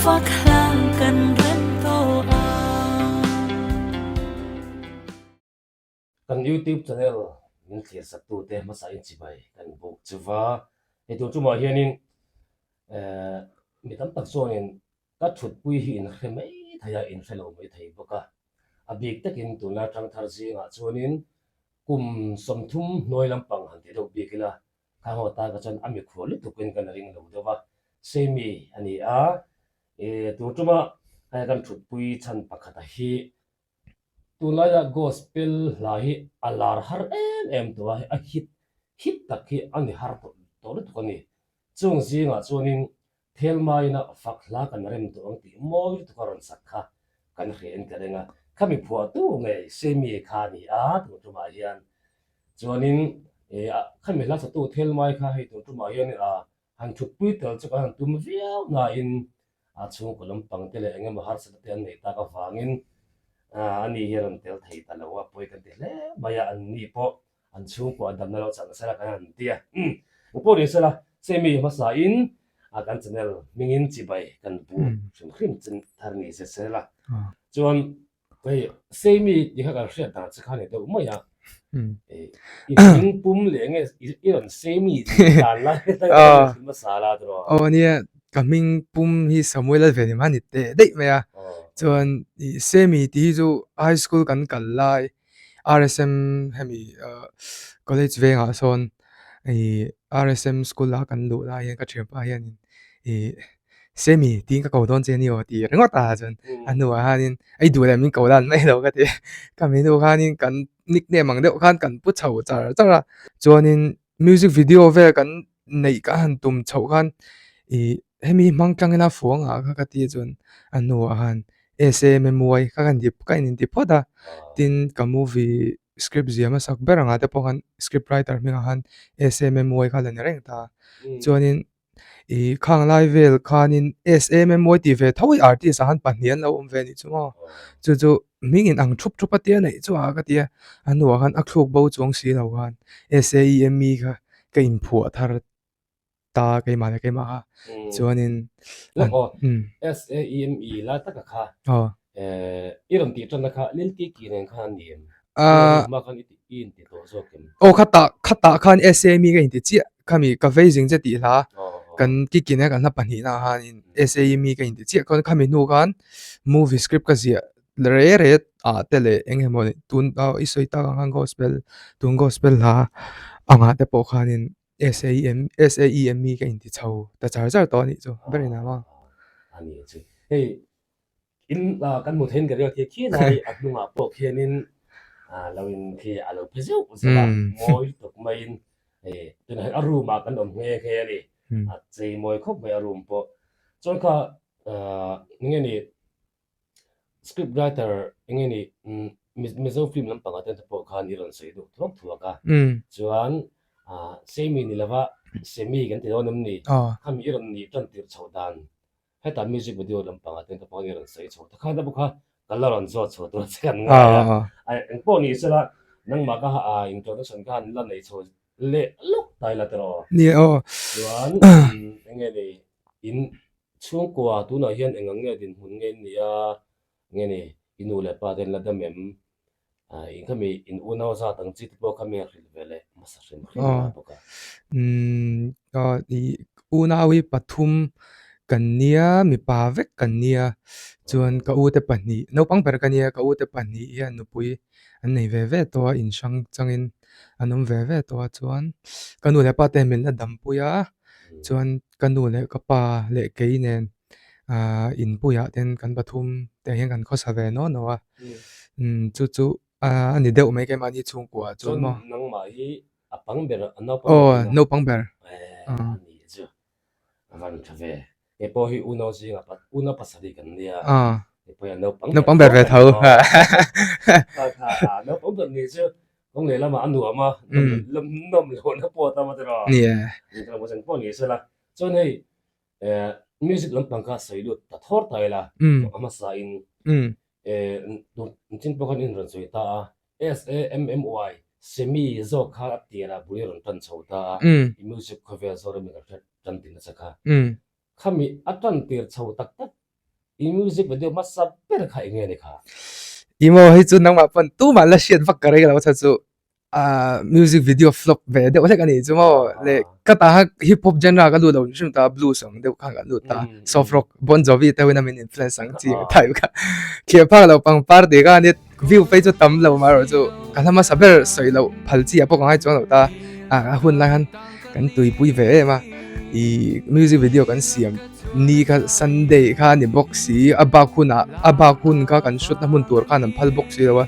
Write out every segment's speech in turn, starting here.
Fak hla kan rem tawh a. Kan YouTube channel min thlir sak tute hmasa in chibai kan buk chuva hei tun tumah hianin mi tam tak chuanin ka thutpui hi in hre mai thei a, in hre lo mai thei bawk a, a bik takin tunlai tang thar zingah chuanin kum 30 hnuai lampang han ti deuh bik ila Kha haw ta ka chuan a mikhual lutukin kan ring lo deuh a, Semi a ni a, e tun tuma hei kan thutpui chhan pakhata hi tunlaia gospel hla hi a lar har em em tawh a, a hit hit tak hi a ni har tawh tawh lutuk a ni. Chung zingah chuanin Thelmaina fak hla kan rem tawh ang tih mawi lutuk a rawn sak kha kan hria in ka ring a, khami phuahtu ngei Semi kha a ni a tun tumah hian. Chuanin khami hla satu Thelmai kha hei tun tumah hian han thutpui tel chu kan han tum viau nain a chhungkaw lampang te leh engemaw harsatna te an neih tak avangin ani hi a rawn tel thei ta lo a, pawi kan ti hle mai a, anni pawh An chhungkua damna lo chang sela kan han ti a. Umm. Pawh ni sela, semi hmasa in a kan channel hmingin chibai kan bu hrim hrim chin thar ni se sela. Chuan hei semi tih kha kan hriat dan che kha ni deuh mai a. I hming pum leh nge i rawn semi tih dan lai hi hmasa la tiraw. Aw nia, ka hming pum hi Samuel a ve ni hman ni teh daih mai a. Chuan i semi tih hi chu high school kan kal lai RSM hemi college vengah sawn ih RSM school a kan luh lai hian ka thianpa hianin ih Semi tiin ka ko dawn che a ni aw tih ringawt a chuan a hnuah hianin ei duh leh min ko dan mai lo ka ti ka mi hnu khanin kan nickname ang deuh khan kan pu chho char char a chuanin music video vel kan neih ka han tum chhoh khan ih hemi hmang tangin a fuangah kha ka ti chuan a hnuah khan SAMMY kha ka inti ka inti phawt a, tin ka movie script ziah hmasak ber angah te pawh khan script writer hmingah khan SAMMY kha la ni reng ta a, chuanin ih khang lai vel khanin SAMMY tih ve tho hi artist ah khan pahnih an lo awm ve a nih chu maw, chu chu hming in ang thup thup a tia neih chu a ka ti a, a hnuah khan a thluk bo chuang si lo khan SAEME kha ka inphuah thar ta keimah leh keimah a chuanin Lawk aw SAEME lai taka kha i rawn tih tanna kha Lil Kiki nen khan an ni em? Hma khan i inti tawh zawk em? Aw khatah khatah khan SAEME ka inti chiah khami ka vei zing che tih hla kan Kiki nen kan hla pahnihna ah khanin SAEME ka inti chiah khawn khami hnu khan movie script ka ziah re re ah te leh eng emaw tun i sawi tak ang khan gospel tun gospel hla angah te pawh khanin SAEM SAEME ka inti chho ta char char tawh a nih chu ber in a. A ni chu. Hei in kan hmu theiin ka ring a khi khi lai a hnungah pawh khianin lo in khi a lo phe zeuh zeuh a, mawi lutuk maiin hei tunah hian a room ah kan awm nghe nghe a ni. A chei mawi khawp mai a room pawh. Chuan kha enge ni Script writer enge ni Mizo film lampangah te pawh khan i rawn sawi duh thuak thuak a, chuan Semi ni lova Semi kan ti dawn em ni? Khami i rawn nih tan tirh chhoh dan hetah music video lampangah te pawh i rawn sawi chho ta khan a bawk a, ka la rawn zawt chho tur che kan ngai a, engpawh ni sela nangmah ka introduction khan la nei chho leh lawk ta ila tiraw? Ni aw. Chuan enge ni in Chhungkua tunah hian eng ang nge dinhmun nge in nih a, nge ni i nu leh pa te an la dam em? In khami in unau zat ang chi te pawh kha mi a hrilh ve leh hmasa hrim hrim a bawk a. Umm i unau hi pathum kan nia, mipa vek kan nia, chuan ka u te pahnih, naupang ber ka nia, ka u te pahnih hian nupui an nei ve ve tawh a, inhrang changin an awm ve ve tawh a, chuan ka nu leh pa te min la dampui a, chuan Ka nu leh ka pa leh kei nen aah inpuiah ten kan pathum te hian kan khawsa ve naw naw a, umm chu chu a ni deuh mai keimahni chhungkua chuan maw. Chuan nangmah hi a pang ber a naupang ber Aw naupang ber. A ni chu a van tha ve. Kei pawh hi unau zingah unau pasarih kan nia. Kei pawh hi a naupang ber. Naupang ber ve tho. Kha kha naupang ber ni chu Kawng leh lamah a nuam a, nawm lohna pawh a tam a tiraw? Ni e. Engkim pawh ni sela. Chuan hei music lampang kha sawi lut ta thawr ta ila, a hmasa in nichin pawh khan in rawn sawi ta a, SAMMY, Semi zawk kha a tirah bul i rawn tan chho ta a, i music khawvel zawk remi kan hre tan tih nasa kha. Khami a tan tir chho tak tak. I music video hmasa ber kha eng nge ni kha? I maw hei chu nangmah pawn tumah la hriat vak ka rei lo kha chu ah music video flop ve deuh hlek a nih chu maw le ka ta kha hip hop genre ka lut lo hrim ta blues ang deuh khan ka lut ta soft rock Bon Jovi te ho in a min influence ang chi type kha thlir phak lo pangpar tih kha ania view phei chu tam lo marawh chu ka hla hmasa ber sawi loh phal chi ah pawh ka ngai chuang lo ta ah a hun lai khan kan tuipui ve em a ih music video kan siam ni kha sunday kha a ni bawk si a bak hunah a bak hun kha kan shoot na hmun tur khan an phal bawk si lo a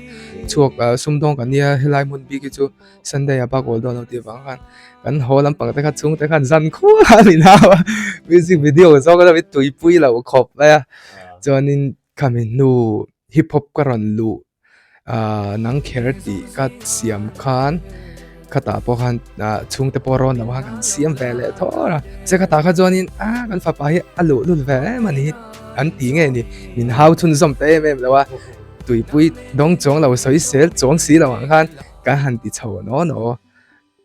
chhuak ah sumdawng kan nia helai hmun bik hi chu sunday ah bak awl dawn lo tih vang khan kan haw lampang te kha chhungte khan zan khual a ni nau a music video zawk a tuipui lo khawp mai a chuanin Khami hnu hip hop ka rawn luh ah nang kher tih ka siam khan khatah pawh khan ah chhungte pawh rawn lo khan kan siam ve leh thawr a che khatah kha chuanin ah kan fapa hi a luh lut ve em a ni an ti nge ni min hau chhunzawm ta em em lo a tuipui dawng chuang lo sawi sel chuang si lo ang khan kan han ti chho naw naw.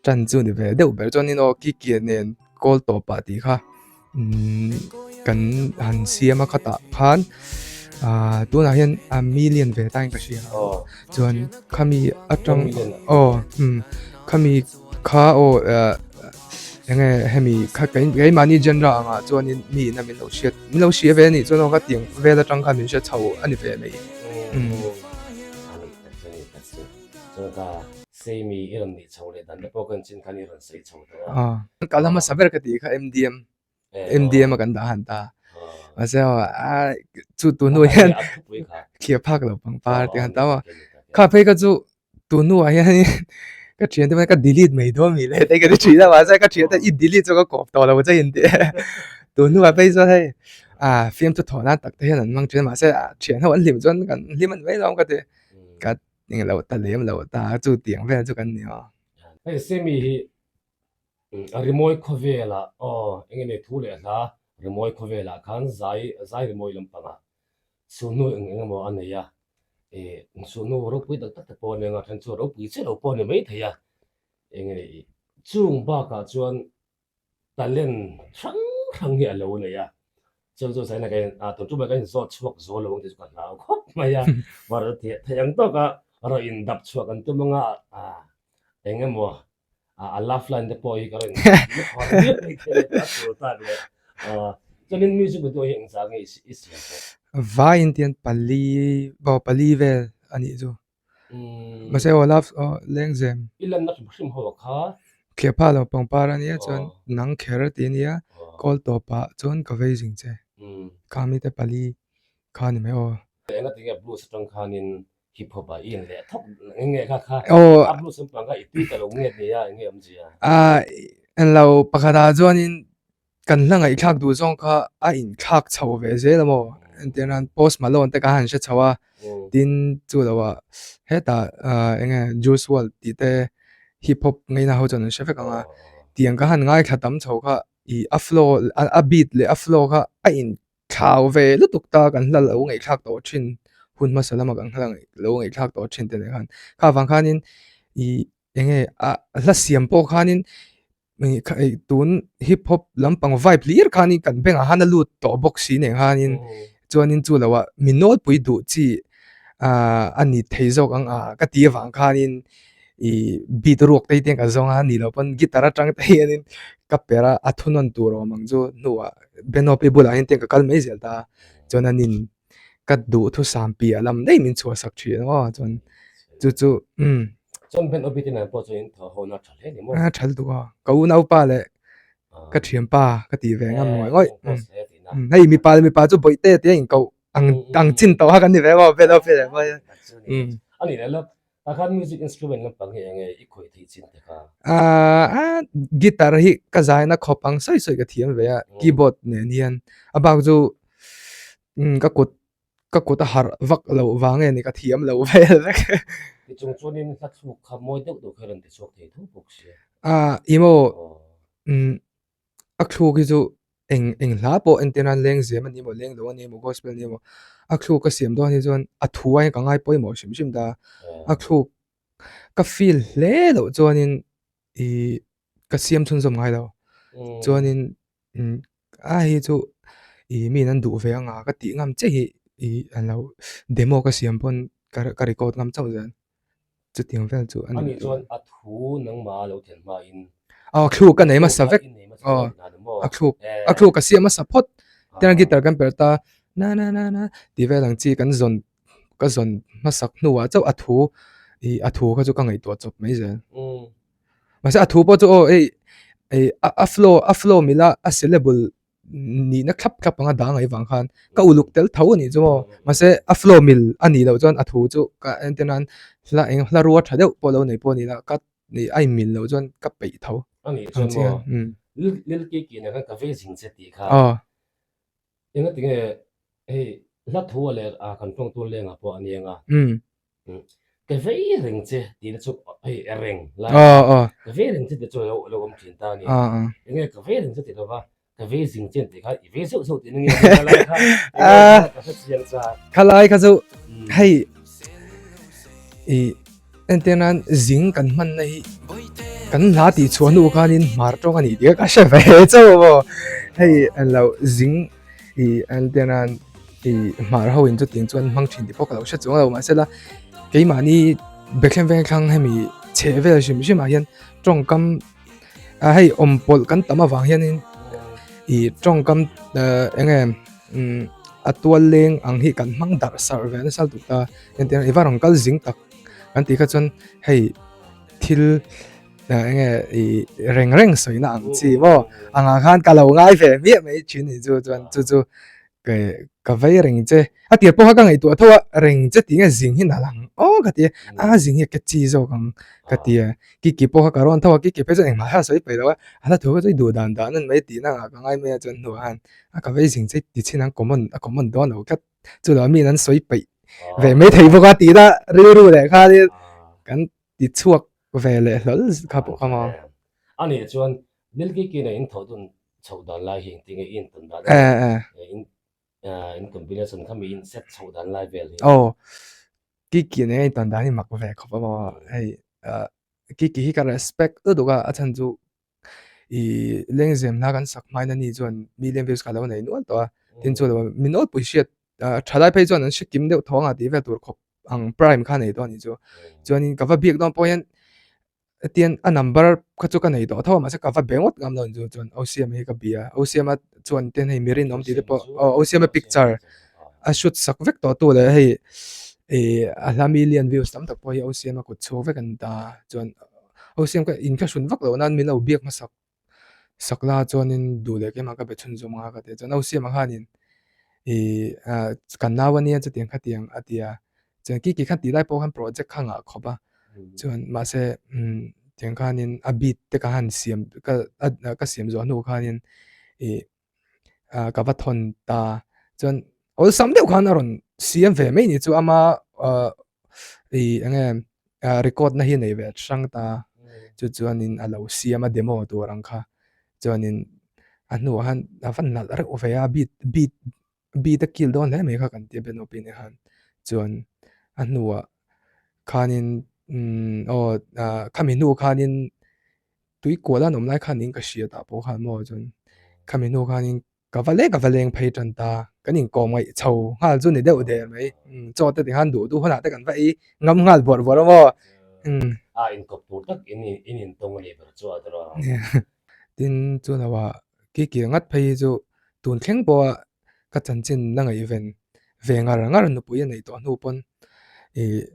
Tan chu ni ve deuh ber chuanin aw Kiki nen call tawp ah tih kha umm kan han siam a khatah khan ah tunah hian a million ve tain ka hria chuan khami atang aw umm khami kha aw ah eng nge hemi kha keimahni genre angah chuanin mi in a min lo hriat min lo hria ve a nih chuan aw khatiang vel atang khan min hre chho a ni ve mai umm. Seimi i rawn nih chho leh dan te pawh kan chin khan i rawn sawi chho tawh a. Kal hmasa ber ka tih kha MDM MDM a kan dah han ta. Mahse aw a chu tu hnu hian thlir phak lo pangpar tih han tam a. Kha phei kha chu tu hnuah hian ka thian te ka delete mai dawn mi le te ka ti thin a mahse ka thian te i delete chu ka kawp tawh lo che in ti tu hnuah phei chuan hei a fiamthu thawh nan tak te hian an hmang thin a mahse thian ho an hlim chuan kan hlim a ni mai lo ang ka ti ka Eng lo ta lem lo ta chu tiang vel chu kan ni aw. Hei Semi hi rimawi khawvelah aw eng nge thu leh hla rimawi khawvelah khan zai zai rimawi lampangah suhnu eng eng emaw a nei a, ih suhnu ropui tak tak te pawh a ni ang a, then chu ropui chiah lo pawh a ni maithei a, eng nge chung bakah chuan talent hrang hrang hi a lo nei a, chu chu saina ka in ah tun tumah ka in zawt chhuak zual lo ang tih chu ka hlau khawp mai a, var theh theih ang tawk a rawn in dap chhuak an tum anga ah eng emaw ah a love line te pawh hi ka rawn hawn viau mai thei a tur tak leh ah chuanin music video hi engzah nge i siam pawh. Vaiin tian pali aw pali vel a nih chu. Mahse aw love aw lengzem. I lanna hrim hrim ho kha. Thliah phah lo pangpar a nia chuan nang kher tih a nia call tawpah chuan ka vei zing che. Kha mite pali kha ni mai aw. Enga tinge blues atang khanin hip hop ah i in leh thawk eng nge kha kha a blues lampang kha i tui ta lo nge nia eng nge awmzia. Ah englo pakhatah chuanin Kan hla ngaihthlak duh zawng kha a inthlak chho ve zel a maw? Entir nan Post Malone te kha han hre chho a, tin chu lo ah hetah ah eng nge Juice WRLD tih te hip hop ngaihna ho chuan an hre vek ang a, tiang ka han ngaithla tam chho kha ih a flow a beat leh a flow kha a inthlau ve lutuk ta kan hla lo ngaihthlak tawh thin hun hmasa lama kan hla lo ngaihthlak tawh thin te nen khan kha vang khanin ih eng nge a hla siam pawh khanin tun hip hop lampang vibe hlir khanin kan bengah khan a lut tawh bawk si nen khanin chuanin chu loah mi nawlpui duh chi ah a ni thei zawk ang a ka ti avang khanin ih beat ruak te hi ka zawng a ni loh pawn guitar atang te hianin ka perh a a thunawn tur a awm ang chu hnuah Benopi bulah hian tiang ka kal mai zel ta chuan a nin ka duhthusam piah lam daih min chhuahsak thin aw chuan chu chu umm. Chuan Ben Obi te nen pawh chuan in thaw ho na tha hle ni maw? A tha lutuk a, ka unaupa leh ka thianpa ka tih ve ngam ngawih ngawih. Hei mipa leh mipa chu bawihte tia inkoh ang ang chin tawh kha kan ni ve maw Ben Obi leh pawh hian. A nih leh lawk, tah khan music instrument lampang hi eng nge i khawih theih chin te kha? Aa guitar hi ka zaina khawp ang sawi sawi ka thiam ve a, keyboard nen hian a bak chu Umm ka kut ka kut a harh vak loh vang nge ni ka thiam lo vel vek. Ti chung chuanin hla thluk kha mawi deuh deuh kha rawn ti chhuak thei tho bawk sia. Ah i maw umm a thluk hi chu eng eng hla pawh entir nan leng zem a ni maw leng lo a ni maw gospel a ni maw a thluk ka siam dawn hi chuan a thu aiin ka ngai pawimawh hrim hrim ta a thluk ka feel hle loh chuanin ih ka siam chhunzawm ngai lo chuanin umm a hi chu. ih mi in an duh ve anga ka tih ngam chiah hi ih an lo demo ka siam pawn ka ka record ngam chauh zel chutiang vel chu a ni. Ani chuan a thu nangmah a lo thlen hmain Aw thluk ka nei hmasa vek aw a thluk a thluk ka siam hmasa phawt tiang guitar kan perh ta na na na na tih vel ang chi kan zawn ka zawn hmasak hnuah chauh a thu ih a thu kha chu ka ngaihtuah chawp mai zel. Mahse a thu pawh chu aw hei ih a flow a flow mila a syllable nihna thlap thlap anga dang ai vang khan ka uluk tel tho a nih chu maw mahse a flow mil a nih loh chuan a thu chu ka entir nan hla eng hla rua tha deuh pawh lo nei pawh a ni la ka ih a inmil loh chuan ka peih tho A nih chuan maw Lil Kiki nen khan ka vei zing che tih kha Enga tinge hei hla thu a leh a kan tawng tur lengah pawh a ni anga ka vei reng che tihna chu hei a reng lai ka vei reng che tih chu a lo awm thin ta a ni. Enge ka vei reng che tih lova ka vei zing che tih kha i vei zeuh zeuh tihna nge a lai kha ka hre chiang cha. Khalai kha chu hei i Entir nan zing kan hmanna hi kan hla tih chhuah hnu khanin hmar tawng a nih tih kha ka hre ve chauh a maw. Hei an lo zing ih entir nan ih hmar ho in chutiang chuan hmang thin tih pawh ka lo hre chuang lo mahsela keimahni Bethlehem Vengthlang hemi chheh vel hrim hrim ah hian tawngkam ah hei awm pawlh kan tam avang hianin ih tawngkam eh eng nge umm a tual leng ang hi kan hmang darh sarh ve nasa lutuk ta entir nan i va rawn kal zing tak. An tih kha chuan hei thil eng nge ih reng reng sawina ang chi maw angah khan ka lo ngai ve miah mai thin ni chu chuan chu chu ka vei reng che a tir pawh kha ka ngaihtuah tho a reng che tih nge zing hi nalh ang aw ka ti a a zing hi ka chi zawk ang ka ti a kiki pawh kha ka rawn tho a kiki phei chuan engmah kha a sawi peih lo a a hla thu kha chu i duh dan dan a ni mai tihna angah ka ngai mai a chuan hnuah khan a ka vei zing che ti chhin ang common a common dawn lo tlat. Chu lo mi an sawi peih ve mai thei bawk a tih na rilru leh khanin kan ti chhuak ve leh hlawl kha pawh kha maw. A nih chuan Milky Key-na in tho dun chhoh dan lai hi engtin nge i intawn dan in in combination kha mi in set chhoh dan lai vel hi. Aw Kiki nen a intawn dan hi mak ve khawp a maw hei Kiki hi ka respect lutuk a a chhan chu Ih lengzem hla kan sak hmain ani chuan million views kha a lo nei nual tawh a, tin chu lo min awlpui hriat ah thalai phei chuan an hre kim deuh thawng a tih vel tur khawp ang prime kha a nei tawh a nih chu. Chuanin ka va biak dawn pawh hian hetiang a number kha chu ka nei tawh tho a mahse ka va be ngawt ngam lo chu chuan Osiama hi ka bia a, Osiama chuan ten hei mi rinawm tih te pawh aw Osiama picture a shoot sak vek tawh tu leh hei ih a hla million views tam tak pawh hi Osiama kut chhuak vek a ni ta chuan. Ho siam ka in ka hrun vak loh nan min lo biak hmasak sak la chuanin duh leh keimah ka be chhun zawm anga ka ti a chuan ho siam ang khanin ih ah kan nau ania chutiang khatiang a ti a chuan kiki khan tih lai pawh khan project kha ngah khawp a chuan mahse umm tiang khanin a beat te ka han siam ka ka siam zawh hnu khanin ih ah ka va thawn ta chuan awlsam deuh khan a rawn siam ve mai ni chu ama ah ih eng nge ah record na hi a nei ve hrang ta chu chuanin a lo siam a demo tur ang kha chuanin a hnuah khan a va nalh reuh ve a beat beat beat a kill dawn hle mai kha kan tia Ben Opi nen khan chuan a hnuah khanin umm aw ah khami hnu khanin. Tui kual an awm lai khan in ka hriat ah pawh khan maw chuan khami hnu khanin ka va leng ka va leng phei tan ta kan inkawm ngaih chho nghal chu ni deuh der mai umm chaw te tikhan duh duh hunah te kan va ei ngam nghal buarh buarh a maw umm. A inkawp tur tak in in intawng a nih ber chu a dawr a. Tin chu lo ah kikir ngat phei hi chu tun thleng pawha ka chanchin la ngaihven ve ngar ngar nupui a neih tawh hnu pawn ih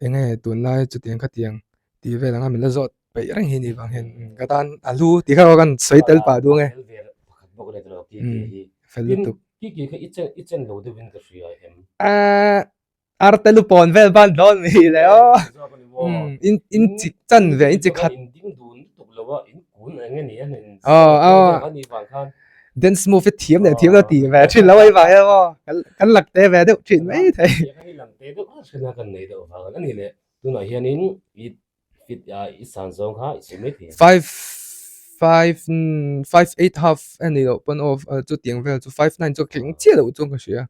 eng nge tunlai chutiang khatiang tih vel anga min la zawt peih reng hi ni vang hian ka tan a hlu tih kha kan sawi tel pah duang e. Pakhat bawk a ni tawh Kiki hi. Fel lutuk. Kiki kha i chen i chen lo deuh in ka hria em. Ahh arte lu pawn vel ban dawn mi le aw. In in chik chan ve in chik khat. In ding dun lutuk lo a in kun eng nge ni a in aw a ni vang khan. Dance move i thiam leh thiam lo tih ve thin lo ai vang hian maw kan lak te ve deuh thin mai thei. Hi lang te deuh a hriatna kan nei deuh vang a ni le. Tunah hianin i fit a i san zawng kha i sawi mai thei. Five five five eight half a ni loh pawn aw chutiang vel chu five nine chu a tling chiah loh chuan ka hria.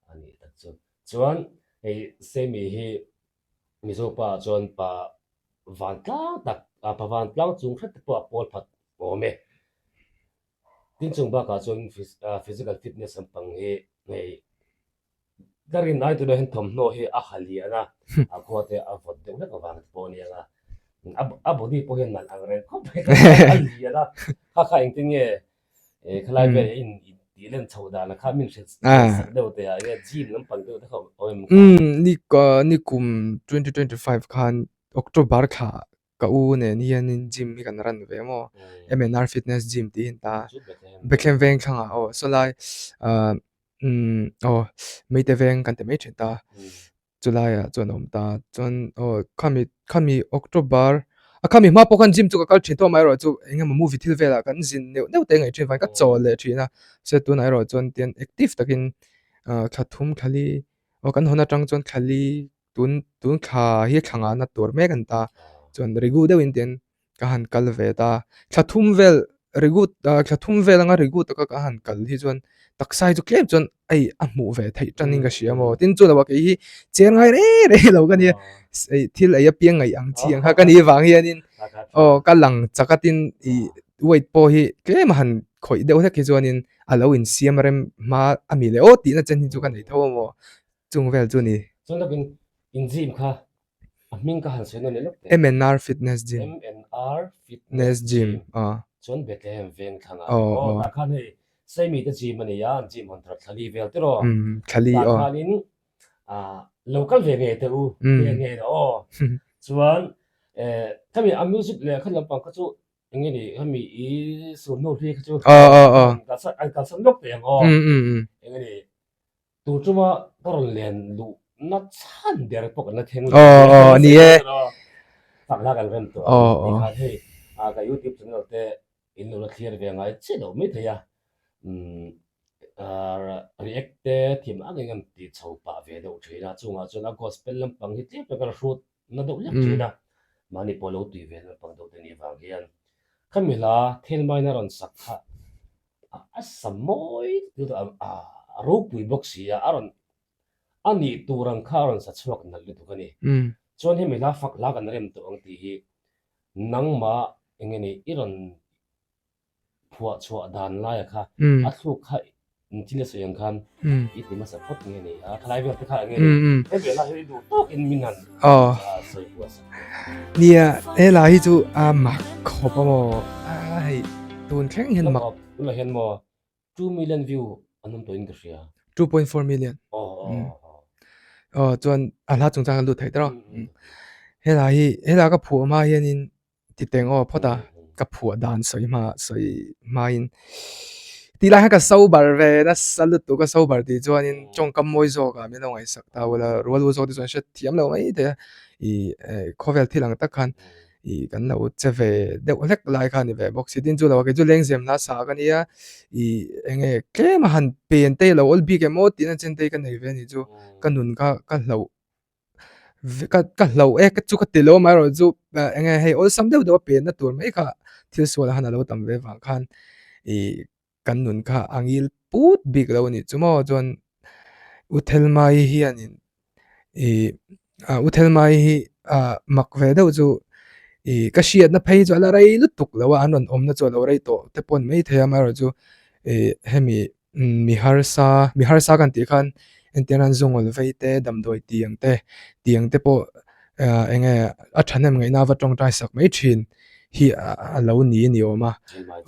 A nih tak chu. Chuan hei Semi hi Mizo pa ah chuan pa vantlang tak pa vantlang chung hret te pawh a pawl phat awm e. Tin chung bakah chuan physical fitness lampang hi hei ka rin ai tunah hian thawmhnaw hi a ha lian a, a khua te a vawt deuh hlek avang te pawh a ni ang a, a body pawh hian nalh ang reng khawp mai a lian a, kha kha engtin nge khalai vel in tih len chhoh dan a kha min hrilh sak deuh teh a, enge gym lampang deuh te kha awm em kha? Ni kum 2025 khan October thla ka u nen hianin gym hi kan run ve maw MNR fitness gym tih hi an ta Bethlehem veng thlangah aw saw lai ah umm aw Meite veng kan ti mai thin ta chu laiah chuan a awm ta chuan aw khami khami October a khami hma pawh khan gym chu ka kal thin tawh amaherawh chu eng emaw movie thil velah kan zin neuh neuh te ngaih thin vangin ka chawl leh thin a se tunah erawh chuan tian active takin ah thla thum thla li aw kan hawn atang chuan thla li tun tun thla hi thla ngahna tur mek an ta chuan regu deuhin tian ka han kal ve ta thla thum vel regu ah thla thum vel anga regu taka ka han kal hi chuan taksa hi chu tlem chuan hei a hmuh ve theih tan in ka hria maw tin chu lo ah kei hi cher ngai reng reng lo ka nia hei thil ei apiang ngaih ang chi ang kha ka nih vang hianin aw ka lang chak a tin ih weight pawh hi tlem a han khawih deuh hlek hi chuanin a lo insiam rem hma a mi leh aw tihna chen hi chu ka nei tho a maw. Chung vel chu ni. Chuan takin in gym kha a hming ka han sawi nawn leh lawk teh. MNR Fitness Gym. MNR Fitness Gym. Chuan Bethlehem veng thlang ah. Aw tah khan hei Saimi te gym a ni a, an gym hawn thar thlali vel tiraw. Thlali aw. Tah khanin lo kal ve ngei teh u, ve ngei rawh aw. Chuan khami a music leh kha lampang kha chu eng nge ni khami i sur hnu hli kha chu an kalsan lawk teh ang aw. Eng nge ni Tu chunga ka rawn len luh na chhan ber pawh kan la thleng lo. Aw aw ni e. Fak la kan rem tawh. Aw aw. Tikhan hei ka YouTube channel te in lo la thlir ve ngai chiah loh mai thei a. Umm react te thiam ang eng an ti chho pah ve deuh thin a. Chungah chuan a gospel lampang hi tlem tak a hrut na deuh lek thin a. Mahni pawh lo tui ve lampang deuh te nih vang hian khami hla thilmaina rawn sak kha A sa mawi a ropui bawk si a, a rawn a nih tur ang kha a rawn sa chhuak nalh lutuk a ni. Chuan hemi hla fak hla kan rem tawh ang tih hi nangmah eng nge ni i rawn phuah chhuah dan laia kha a thluk kha thil a sawi ang khan i ti hmasa phawt nge ni a, khalai vel te kha eng nge ni hemi hla hi i duh tawkin min han sawi phuah sak teh. Nia, he hla hi chu a mak khawp a maw a hei. Tun thleng hian mak. Tunah hian maw 2 million view an awm tawhin ka hria. 2.4 million. Aw aw aw. Aw chuan a hla chungchang kan lut theih tawh a. He hla hi he hla ka phuah hma hianin ti teng aw phawt a ka phuah dan sawi hma sawi hmain tih lai khan ka sober ve nasa lutuk a sober tih chuanin tawngkam mawi zawkah min lo ngaihsak ta ula rual u zawk te chuan hre thiam lo mai thei a ih khawvel thil ang tak khan ih kan lo che ve deuh hlek lai kha a ni ve bawk si tin chu lo kei chu lengzem hla sa ka nia ih eng nge tlem a han pen te lo awl bik em aw tihna chen te hi ka nei ve a ni chu ka nun kha ka hloh ka ka hloh e ka chu ka ti lo amaherawhchu eng nge hei awlsam deuh deuh a pen na tur mai kha thil sual han a lo tam ve vang khan ih kan nun kha a ngil put bik lo a nih chu maw chuan U Thelmai hianin ih ah U Thelmai hi ah mak ve deuh chu ih ka hriatna phei chu a la rei lutuk lo a an rawn awmna chu a lo rei tawh te pawh a ni maithei a amaherawhchu chu ih hemi mi harsa mi harsa kan tih khan entir nan zungawl vei te damdawi tih ang te tih ang te pawh ah eng nge a thahnem ngaihna va tawngtai sak mai thin hi a lo ni a ni awm a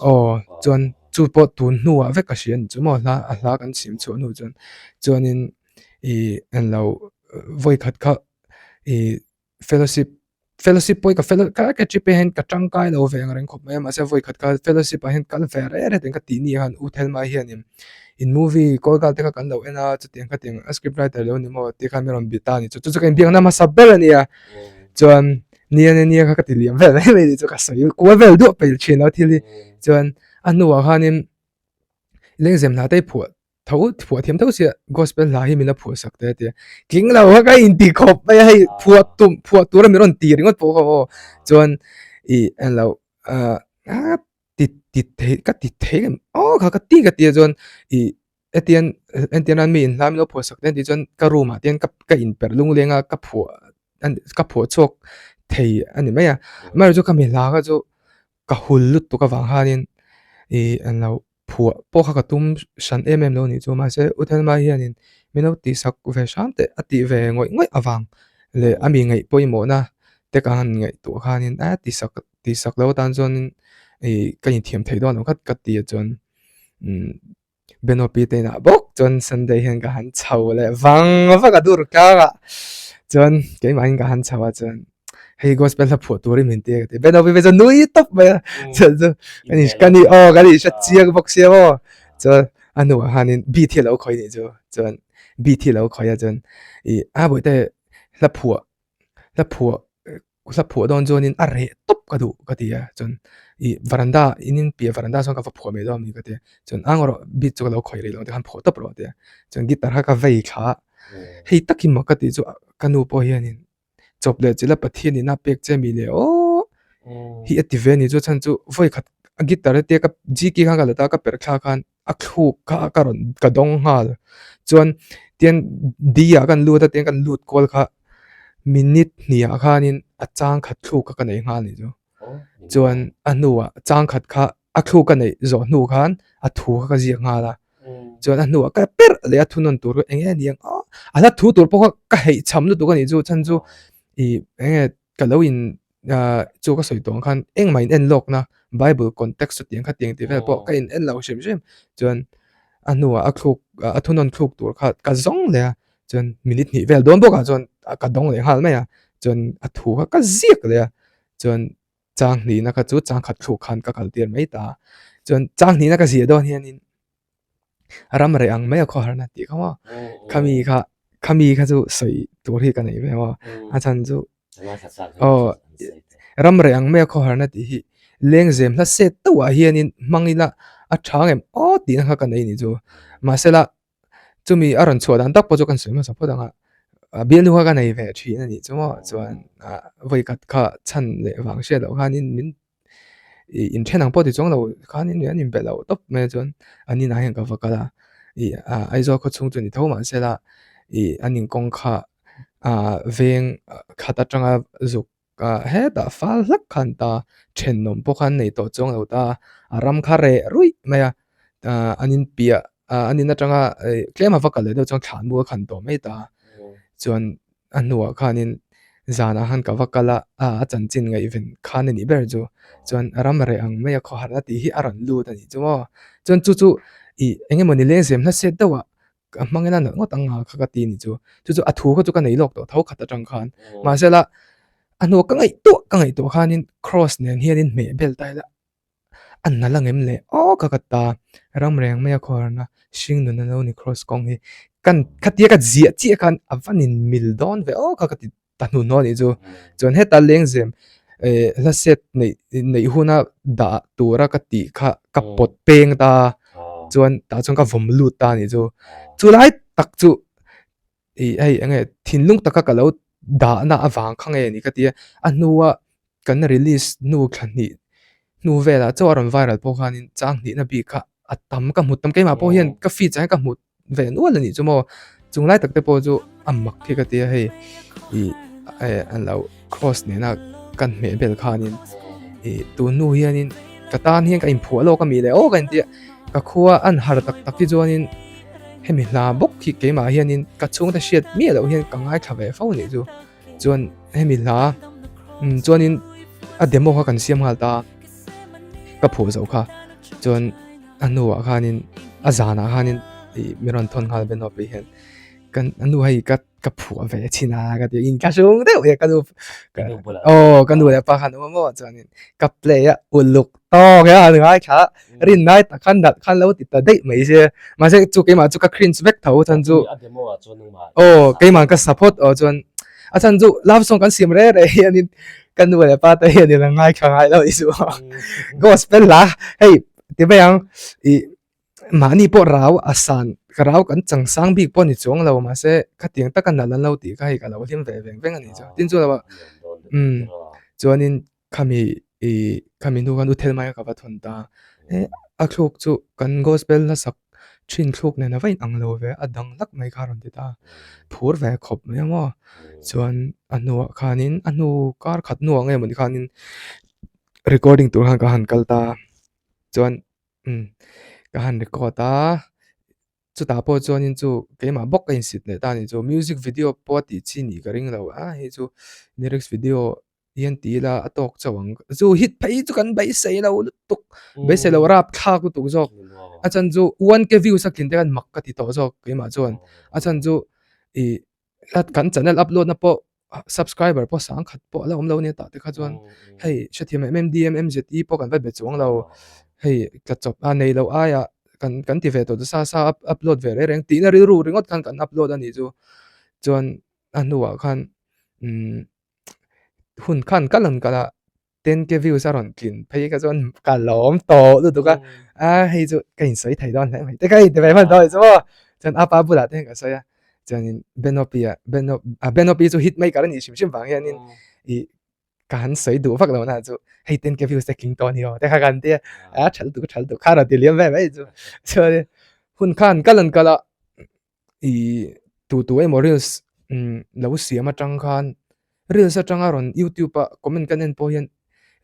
aw chuan chu pawh tun hnuah vek ka hria a ni chu maw hla a hla kan chhim chhuah hnu chuan chuanin ih englo vawi khat kha ih fellowship fellowship pawh hi ka fellow ka ka trip ah hian ka tangkai lo ve ang reng khawp mai a mahse vawi khat kha fellowship ah hian kal ve reng reng ka tih ni khan U Thelma hianin in movie call gal te kha kan lo en a chutiang khatiang a script writer lo ni maw tih khan min rawn bi ta a ni chu chu chu ka inbiakna hmasa ber a nia chuan nia nia nia kha ka ti liam vel mai mai ni chu ka sawi kual vel duah peih thin lo thil hi chuan a hnuah khanin lengzem hla te hi phuah tho phuah thiam tho sia gospel hla hi min la phuah sak te a ti a tling lo kha ka inti khawp mai a hei phuah tum phuah tura min rawn ti ringawt pawh kha aw chuan ih englo ah ti ti thei ka ti thei em aw kha ka ti ka ti a chuan ih hetiang entir nan mi in hla min lo phuah sak te tih chuan ka room ah te hian ka ka inperh lung leng a ka phuah ka phuah chhuak thei a ni mai a amaherawhchu ka mi hla kha chu ka hul lutuk avang khanin ih englo. Phuah pawh kha ka tum hran em em lo nih chu mahse U Thelma hianin min lo tihsak ve hram teh a tih ve ngawih ngawih avang leh a mi ngaih pawimawhna te ka han ngaihtuah khanin a tihsak tihsak lo atan chuanin ih ka inthiam theih dawn lo khat ka ti a chuan umm Benopi te inah bawk chuan Sunday hian ka han chho leh vang vak a dur tlangah chuan keimahin ka han chho a chuan. Hei gospel hla phuah turin min ti a ka ti. Benopi phei chuan nui tawp mai a. Chuan chu kan in kan in aw kan inhre chiang bawk sia maw. Chuan a hnuah khanin beat hi a lo khawih nih chu. Chuan beat hi a lo khawih a chuan ih a bawihte hla phuah hla phuah hla phuah dawn chuanin a reh tawp ka duh ka ti a. Chuan ih varanda in in piah varanda chuan ka va phuah mai dawn a ni ka ti a. Chuan a ngaw rawh beat chu ka lo khawih rih lo ang tikhan phuah tawp rawh a ti a. Chuan guitar kha ka vei thla a. Hei takin maw ka tih chu ka nu pawh hianin chawp leh chilh a Pathian in a pek che mi le aw hi a ti ve a ni chu chhan chu vawi khat a guitar te ka G key khan ka let a ka perh thla khan a thluk kha ka rawn ka dawng nghal chuan tian D ah kan lut a tian kan lut kual kha minute hnih ah khanin a chang khat thluk kha ka nei nghal a ni chu chuan a hnuah chang khat kha a thluk ka neih zawh hnu khan a thu kha ka ziak nghal a chuan a hnuah ka perh leh a thunawn tur kha eng nge ni ang aw a hla thu tur pawh kha ka heih cham lutuk a nih chu chhan chu ih eng nge ka lo in ah chu ka sawi tawh ang khan engmah in en lawk na bible context chu tiang kha tiang tih vel pawh ka in en lo hrim hrim chuan a hnuah a thluk a thunawn thluk tur kha ka zawng leh a chuan minute hnih vel dawn bawk ah chuan ka dawng leh nghal mai a chuan a thu kha ka ziak leh a chuan chang hnihna kha chu chang khat thluk khan ka kal tir mai ta chuan chang hnihna ka ziah dawn hianin ram reh ang mai a khawharna tih kha maw khami kha khami kha chu sawi tur hi ka nei ve maw a chhan chu aw ram reh ang mai a khawharna tih hi lengzem hla set teuhah hianin hmang ila a tha ngem aw tihna kha ka nei ni chu mahsela Chumi a rawn chhuah dan tak pawh chu kan sawi hmasa phawt ang a, a bialnu kha ka nei ve thin a nih chu maw chuan ah vawikhat kha chhan leh vang hriat loh khanin min ih inthen ang pawh ti chuang lo khanin an inbe loh tawp mai a chuan an inah hian ka va kal a ih ah Aizawl khaw chhung chu ni tho mahse la ih an inkawng kha ah veng khat atanga zuk ah hetah fal hlak khan ta thenawm pawh khan nei tawh chuang lo ta a ram kha reh ruih mai a ah an in piah ah an in atanga ih tlem a va kal leh deuh chuan thlan mual khan tawh mai ta chuan a hnuah khanin zanah khan ka va kal a ah a chanchin ngaihven khan a nih ber chu chuan ram reh ang mai a khawhar a tih hi a rawn lut a nih chu maw chuan chu chu ih eng emaw ni leng zem hlase deuh ah ka hmang ila nalh ngawt ang a kha ka ti ni chu chu chu a thu kha chu ka nei lawk tawh tho khat atang khan mahsela a hnuah ka ngaihtuah ka ngaihtuah khanin cross nen hianin hmeh bel ta ila a nalh ang em le aw ka ka ta ram reng mai a khawharna hring nun a lo ni cross kawng hi kan khatia ka ziah chiah khan a va nin mil dawn ve aw kha ka ti ta hnu hnaw nih chu chuan heta lengzem eh hla set neih neih huna dah tura ka tih kha ka pawt peng ta chuan tah chuan ka vawm lut ta nih chu chu lai tak chu ih hei eng nge thinlung taka ka lo dahna avang kha nge ni ka ti a a hnua kan release hnu thla hnih hnu velah chaw a rawn viral pawh khanin chang hnihna bik kha a tam ka hmu tam keimah pawh hian ka feed ah hian ka hmu ve nual a nih chu maw chung lai tak te pawh chu a mak hi ka ti a hei ih eh an lo cross nena kan hmeh bel khanin ih tun hnu hianin ka tan hian ka inphuah lawk a mi leh aw ka inti a ka khua an har tak tak hi chuanin hemi hla bawk hi keimah hianin ka chhungte hriat miah loh hian ka ngaithla ve fo nih chu chuan hemi hla umm chuanin a demo kha kan siam nghal ta ka phuah zo kha chuan. A hnuah khanin a zanah khanin ih min rawn thawn nghal ben awp hian kan a nu hei ka ka phuah ve thin a ka ti in ka hrung deuh e ka nu aw ka nu leh pa khan awm maw chuanin ka play a uluk tawk e a ni ngai thla rin nai tak khan nalh khan lo ti ta daih mai se mahse chu keimah chu ka cringe vek tho chhan chu aw keimah ka support aw chuan a chhan chu love song kan siam reh reh hianin ka nu leh pa te hianin an ngaithla ngai lo i chu gospel la hei Ti mai ang, ih mahni pawh rau a san, ka rau kan chang sang bik pawh a ni chuang lo mahse khatiang taka nalh an lo tih kha hei ka lo hlim ve veng veng a ni chu. Tin chu lo a, umm chuanin khami ih khami hnu khan u Thelmai ka va thawn ta, eh a thluk chu kan gospel hlasak thin thluk nen a va inang lo ve a dang hlak mai kha a rawn ti ta, phur ve khawp mai ang aw. Chuan a hnuah khanin a hnu kar khat hnuah nge mawni khanin recording tur khan ka han kal ta chuan umm. Ka han record a, chutah pawh chuanin chu keimah bawk ka insit leh ta a ni chu. Music video pawh a tih chi nih ka ring lo a, hei chu lyrics video hian ti ila a tawk chauh ang. Chu hit phei chu kan beisei lo lutuk, beisei lo rapthlak lutuk zawk. A chhan chu one k views a tlin te khan mak ka ti tawh zawk keimah chuan. A chhan chu ih kan channel upload na pawh subscriber pawh sang khat pawh a la awm lo ania tah te kha chuan hei hrethiam em em D M M Z E pawh kan va be chuang lo hei tla chawp a nei loh aiah kan kan ti ve tawh chu sa sa upload ve reng reng tihna rilru ringawt khan kan upload a nih chu chuan a hnuah khan umm hun khan kal ang kal a. 10k views a rawn tlin phei kha chuan ka lawm tawh lutuk a a hei chu ka insawi thei dawn hle mai te ka inti ve hman dawn chu maw chuan apa bulah te hian ka sawi a chuanin Benopi ah Beno ah Benopi chu hit maker a nih hrim hrim vang hianin ih ka han sawi duh vak lo na chu hei 10k views te tling tawh a ni aw te kha ka han ti a a tha lutuk a tha lutuk kha a rawn ti liam ve mai chu chuanin hun khan kal an kal a ih tu tu emaw reels umm lo siam atang khan reels atanga rawn youtube a comment kan en pawh hian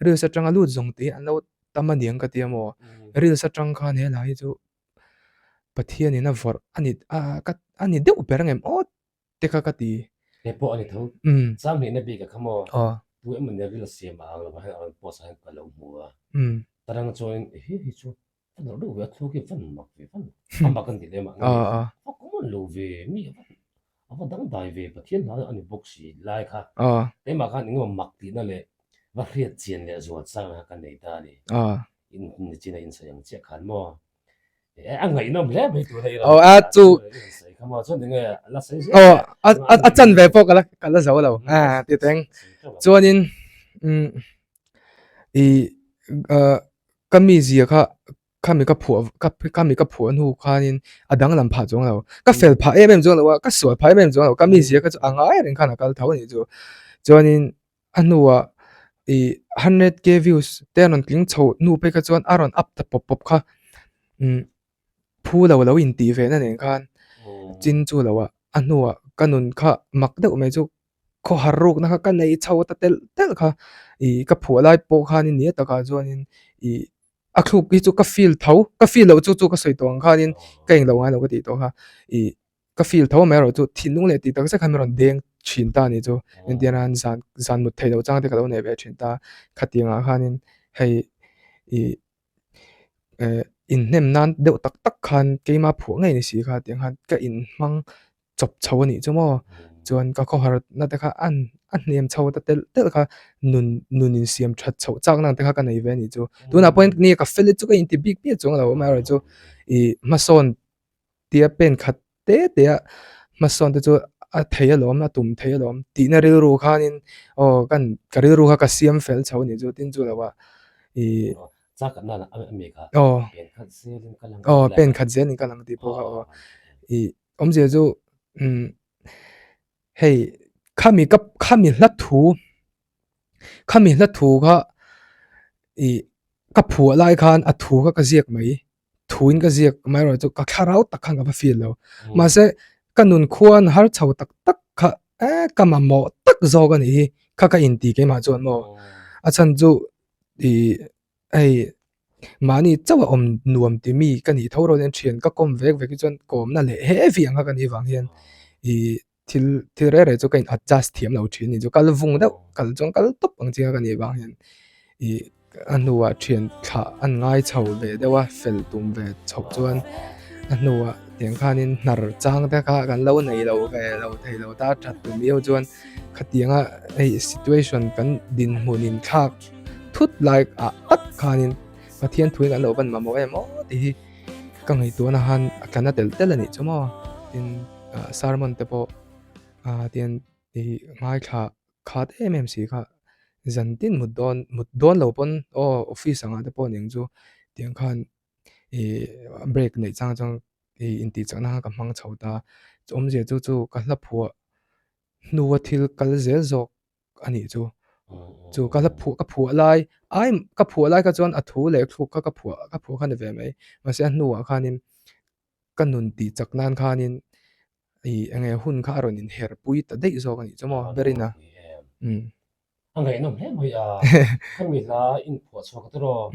reels atanga lut zawng tih hi an lo tam a niang ka ti a maw reels atang khan he lai hi chu Pathian in a vawrh a ni a ka a ni deuh ber ang em aw te kha ka ti. He pawh a ni tho. Chang hnihna bik a kha maw tu emaw nia reels siam a ang lo ah hian a rawn post ah hian ka lo hmu a tarang chuan he hi chu Ka dawrh deuh ve a thluak hi van mak ve van a mak a ni lem ah nge a common lo ve mi a va a va dangdai ve Pathian hna a ni bawk si lai kha keimah khan engemaw mak tihna leh va hriat chian leh zual chang kha ka nei ta a ni in nichin a insawi ang chiah khan maw a ngaihnawm hle mai tuna i rawn sawi kha maw chuan enge la sawi zel a chan ve pawh ka la ka la zo lo a ti teng chuanin i Ka mizia kha khami ka phuah khami ka phuah hnu khanin a danglam phah chuang lo. Ka fel phah em em chuang lo a, ka sual phah em em chuang lo. Ka mizia kha chu a ngai reng khan a kal tho a nih chu. Chuanin a hnuah ih 100k views te a rawn tling chho hnu phei kha chuan a rawn up ta pawp pawp kha. Umm phu lo lo intih ve na nen khan chin chu lo a, a hnuah ka nun kha mak deuh mai chu Khawhar rukna kha ka nei chho ta telh telh kha ih ka phuah lai pawh khanin ni a takah chuanin ih a thluk hi chu ka feel tho ka feel loh chu chu ka sawi tawh ang khanin ka englo ngai lo ka tih tawh kha ih ka feel tho mai erawh chu thinlung leh tih tak zet khan min rawn deng thin ta a nih chu engtiang nan zan zan mut theih loh chang te ka lo nei ve thin ta khatiangah khanin hei ih eh inhnem nan deuh tak tak khan keima phuah ngei ni si kha tiang khan ka inhmang chawp chho a nih chu maw chuan ka khawhar na te kha an a hnem chho ta telh telh kha nun nun insiam that chhoh chak na te kha ka nei ve a nih chu tunah pawhin ni ka fel chu ka inti bik piah chuang lo amaherawhchu ih hmasawn tia pen khat te te a hmasawn te chu a thei alawm a tum thei alawm tihna rilru khanin aw kan ka rilru kha ka siam fel chho a nih chu tin chu lo a ih aw aw pen khat zelin ka lang tih pawh kha aw ih awmzia chu umm hei khami ka khami hla thu khami hla thu kha ih ka phuah lai khan a thu kha ka ziak mai thuin ka ziak mai erawh chu ka thlarau tak khan ka va feel lo mahse ka nun khuan har chho tak tak kha eh ka mamawh tak zawk a nih hi kha ka inti keimah chuan maw a chhan chu ih hei mahni chauh a awm nuam ti mi ka nih tho rual hian thian ka kawm vek vek hi chuan kawmna leh heavy ang kha ka nih vang hian ih thil thil reng reng chu ka in adjust thiam lo thin a ni chu kal vung deuh kal chuan kal tawp ang chi kha ka nih vang hian ih a hnuah thian thlah an ngai chho ve deuh a fel tum ve chhoh chuan a hnuah tiang khanin hnar chang te kha kan lo nei lo ve lo thei lo ta that tum viau chuan khatianga hei situation kan dinhmun in thlak thut lai ah tak khanin Pathian thuin an lo van mamawh em aw tih hi ka ngaihtuahna han a tla na tel tel a nih chu maw tin ah sermon te pawh ah tian ih ngaithla khat em em si kha zan tin mut dawn mut dawn lo pawn aw office ang ah te pawh ning chu tiang khan ih break neih chang chuan ih intih chakna kha ka hmang chho ta awmzia chu chu ka hla phuah hnua thil kal zel zawk a nih chu chu ka hla phuah ka phuah lai ai ka phuah lai kha chuan a thu leh thluk kha ka phuah ka phuah kha ni ve mai mahse a hnuah khanin ka nun tih chak nan khanin ih eng nge hun kha a rawn inher pui ta daih zawk a nih chu maw berin a a ngaihnawm hle mai a khami hla inphuah chhuak te rawh.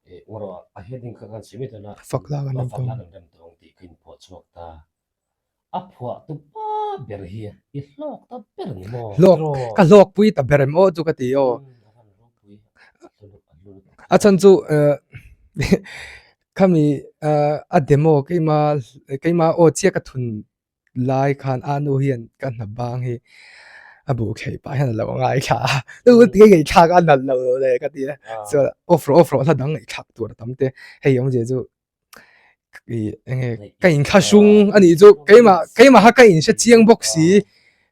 Rawh a heading kha kan sawi mai dawn a, Fak lak an rem fak tawng. lak an rem tawng tih ka inphuah chhuak ta. A phuah tu pa ber hi i hlawk ta ber ni maw? Hlawk, ka hlawk pui ta ber em aw chu ka ti aw. A chhan chu khami a demo keima keima aw chiah ka thun lai khan a nu hian ka hna bang hi a buh kheih pah hian a lo ngaithla a nu ti nge ngaihthlak a nalh lo le ka ti a chuan off rawh off rawh hla dang ngaihthlak tur a tam te hei awmzia chu ih eng nge ka inthlahrung a nih chu keimah keimah kha ka inhre chiang bawk si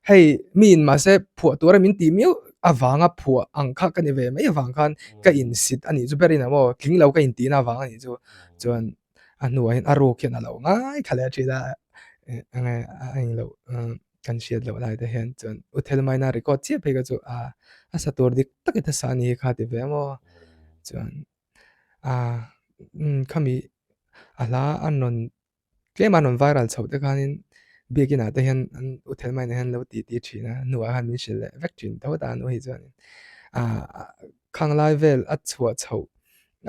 hei mi in mahse phuah tura min tih miau avanga phuah ang kha ka ni ve mai avang khan ka insit a nih chu ber in amaw tling lo ka intihna avang a nih chu chuan. a hnuah hian a ruk hian a lo ngai thla leh thin a enge a englo kan hriat loh lai te hian chuan u Thelmaina record chiah phei kha chu a a sa tur dik tak in a sa a ni kha ti ve maw chuan a khami a hla a rawn tlem a rawn viral chhoh te khanin biakin ah te hian an u Thelmaina hian lo ti ti thin a hnuah khan min hrilh leh vek thin tho ta a nu hi chuan ah khang lai vel a chhuah chhoh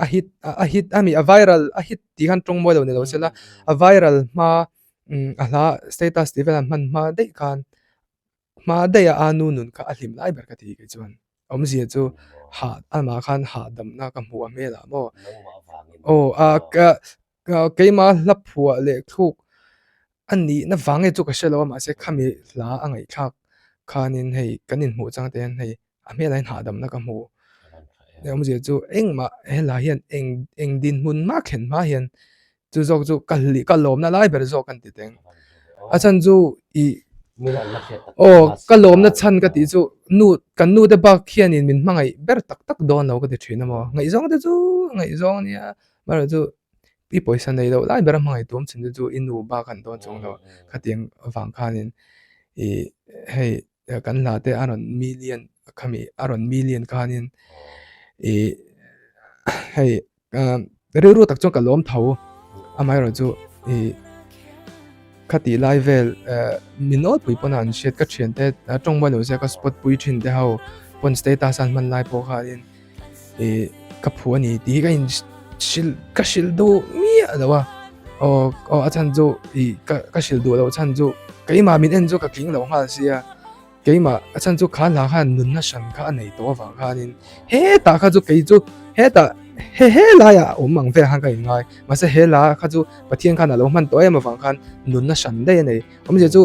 a hit a hit a mi a viral a hit tih khan tawng mawi lo ni lo se la a viral hma a hla status tih vel an hman hma daih khan hma daih a a nu nun kha a hlim lai ber ka ti kei chuan awmzia chu hah amah khan hahdamna ka hmuh a hmel ah maw aw a ka keimah hla phuah leh thluk a nihna vang nge chu ka hre lo a mahse khami hla a ngaihthlak khanin hei kan inhmuh chang te hian hei a hmelah hian hahdamna ka hmu. Awmzia chu engmah helai hian eng eng dinhmun hma thlen hma hian chu zawk chu ka hli ka lawmna lai ber zawk an ti teng. A chhan chu ih aw ka lawmna chhan ka tih chu nu kan nu te bak hianin min hmangaih ber tak tak dawn lo ka ti thin a maw. Ngaihzawng te chu ngaihzawng a nia amaherawhchu chu i pawisa nei loh lai bera hmangaih tuam chhin te chu i nu bak an dawn chuang lo khatiang avang khanin ih hei kan hla te a rawn million khami a rawn million khanin ih hei rilru tak chuan ka lawm tho amaherawh chu ih khatih lai vel mi nawlpui pawn an hriat ka thian te tawng mawi lo zia ka spot pui thin te ho pawn status an hman lai pawh khanin ih ka phu a ni tih hi ka in hrilh ka hrilh duh miah lo a aw aw a chhan chu ih ka ka hrilh duh loh chhan chu keimah min en chu ka tling lo nghal sia keimah a chhan chu kha hla khan nunna hran kha a nei tawh avang khanin hetah kha chu kei chu hetah he he laiah a awm ang vel khan ka inngai mahse he la kha chu Pathian khan a lo hman tawh em avang khan nunna hran daih a nei awmzia chu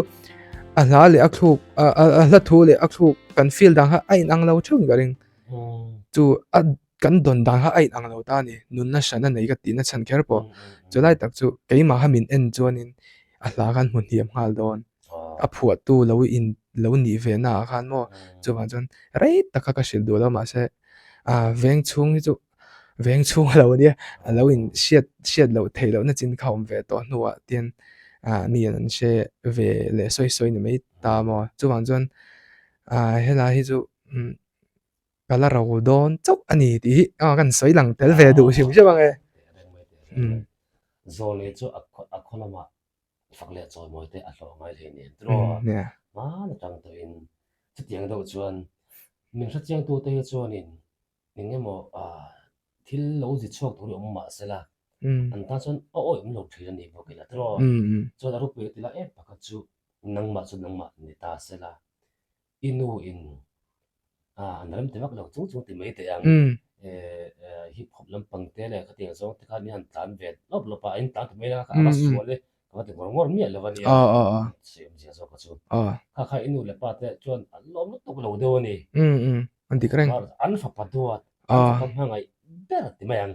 a hla leh a thluk a a hla thu leh a thluk kan feel dan kha a inang lo theuhin ka ring. Chu a kan dawn dan kha a inang lo ta a ni, nunna hran a nei ka tihna chhan kher pawh. Chu lai tak chu keimah kha min en chuanin a hla khan hmu hniam nghal dawn. A phuahtu lo in lo nih ve naah khan maw chuvang chuan rei tak kha ka hrilh duh lo mahse ah veng chhung hi chu veng chhung a lo nia a lo in hriat hriat loh theih lohna chin kha a awm ve tawh hnuah tian ah mi an hre ve leh sawi sawi ni mai ta maw chuvang chuan ah helai hi chu umm. Ka la ro dawn chauh a ni tih hi a kan sawi lang tel ve duh hrim hrim ang e. Zawlei chu a khaw lamah fak leh chawimawi te a hlawh ngai hle nen tiraw? Hmaan atang tawhin chutiang deuh chuan min hrechiangtute hi chuanin eng emaw thil lo zi chhuak tur hi awm mah sela an tan chuan a awih awm lo thin a ni bawk ila tiraw? Chuan a rupui ka ti lai em pakhat chu nangmah chu nangmah ni ta sela. I nu in an rem ti vak lo chung chung ti mai teh ang. Hip hop lampang te leh khatiang zawng te khan in han tlan ve lawp lawp a, a in tlan ti mai a, a va sual e, ka va ti ngawr ngawr miah lo a nia. Sawi awmzia zawk kha chu. Kha kha i nu leh pa te chuan an lawm lutuk lo deuh a ni. An dik reng. An fapa duat, an fapa hmangaih ber ti mai ang.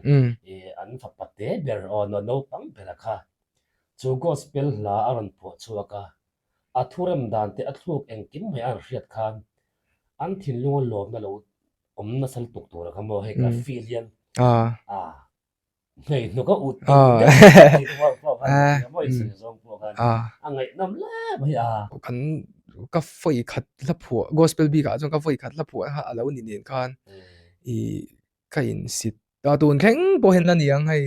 An fapa te ber aw naupang bera kha chu gospel hla a rawn phuah chhuak a, A thurem dan te a thluk engkim mai a an hriat khan an thinlunga lawmna lo awm nasa lutuk tur a kha maw hei ka feel hian a hmei hnuk a ut deuh deuh tih te pawh khan a mawi sawi zawng pawh khan a ngaihnawm hle mai a. Kan ka vawi khat hla phuah gospel bik ah chuan ka vawi khat hla phuah kha a lo ni nen khan ih ka insit a tun thleng pawh hian a ni ang hei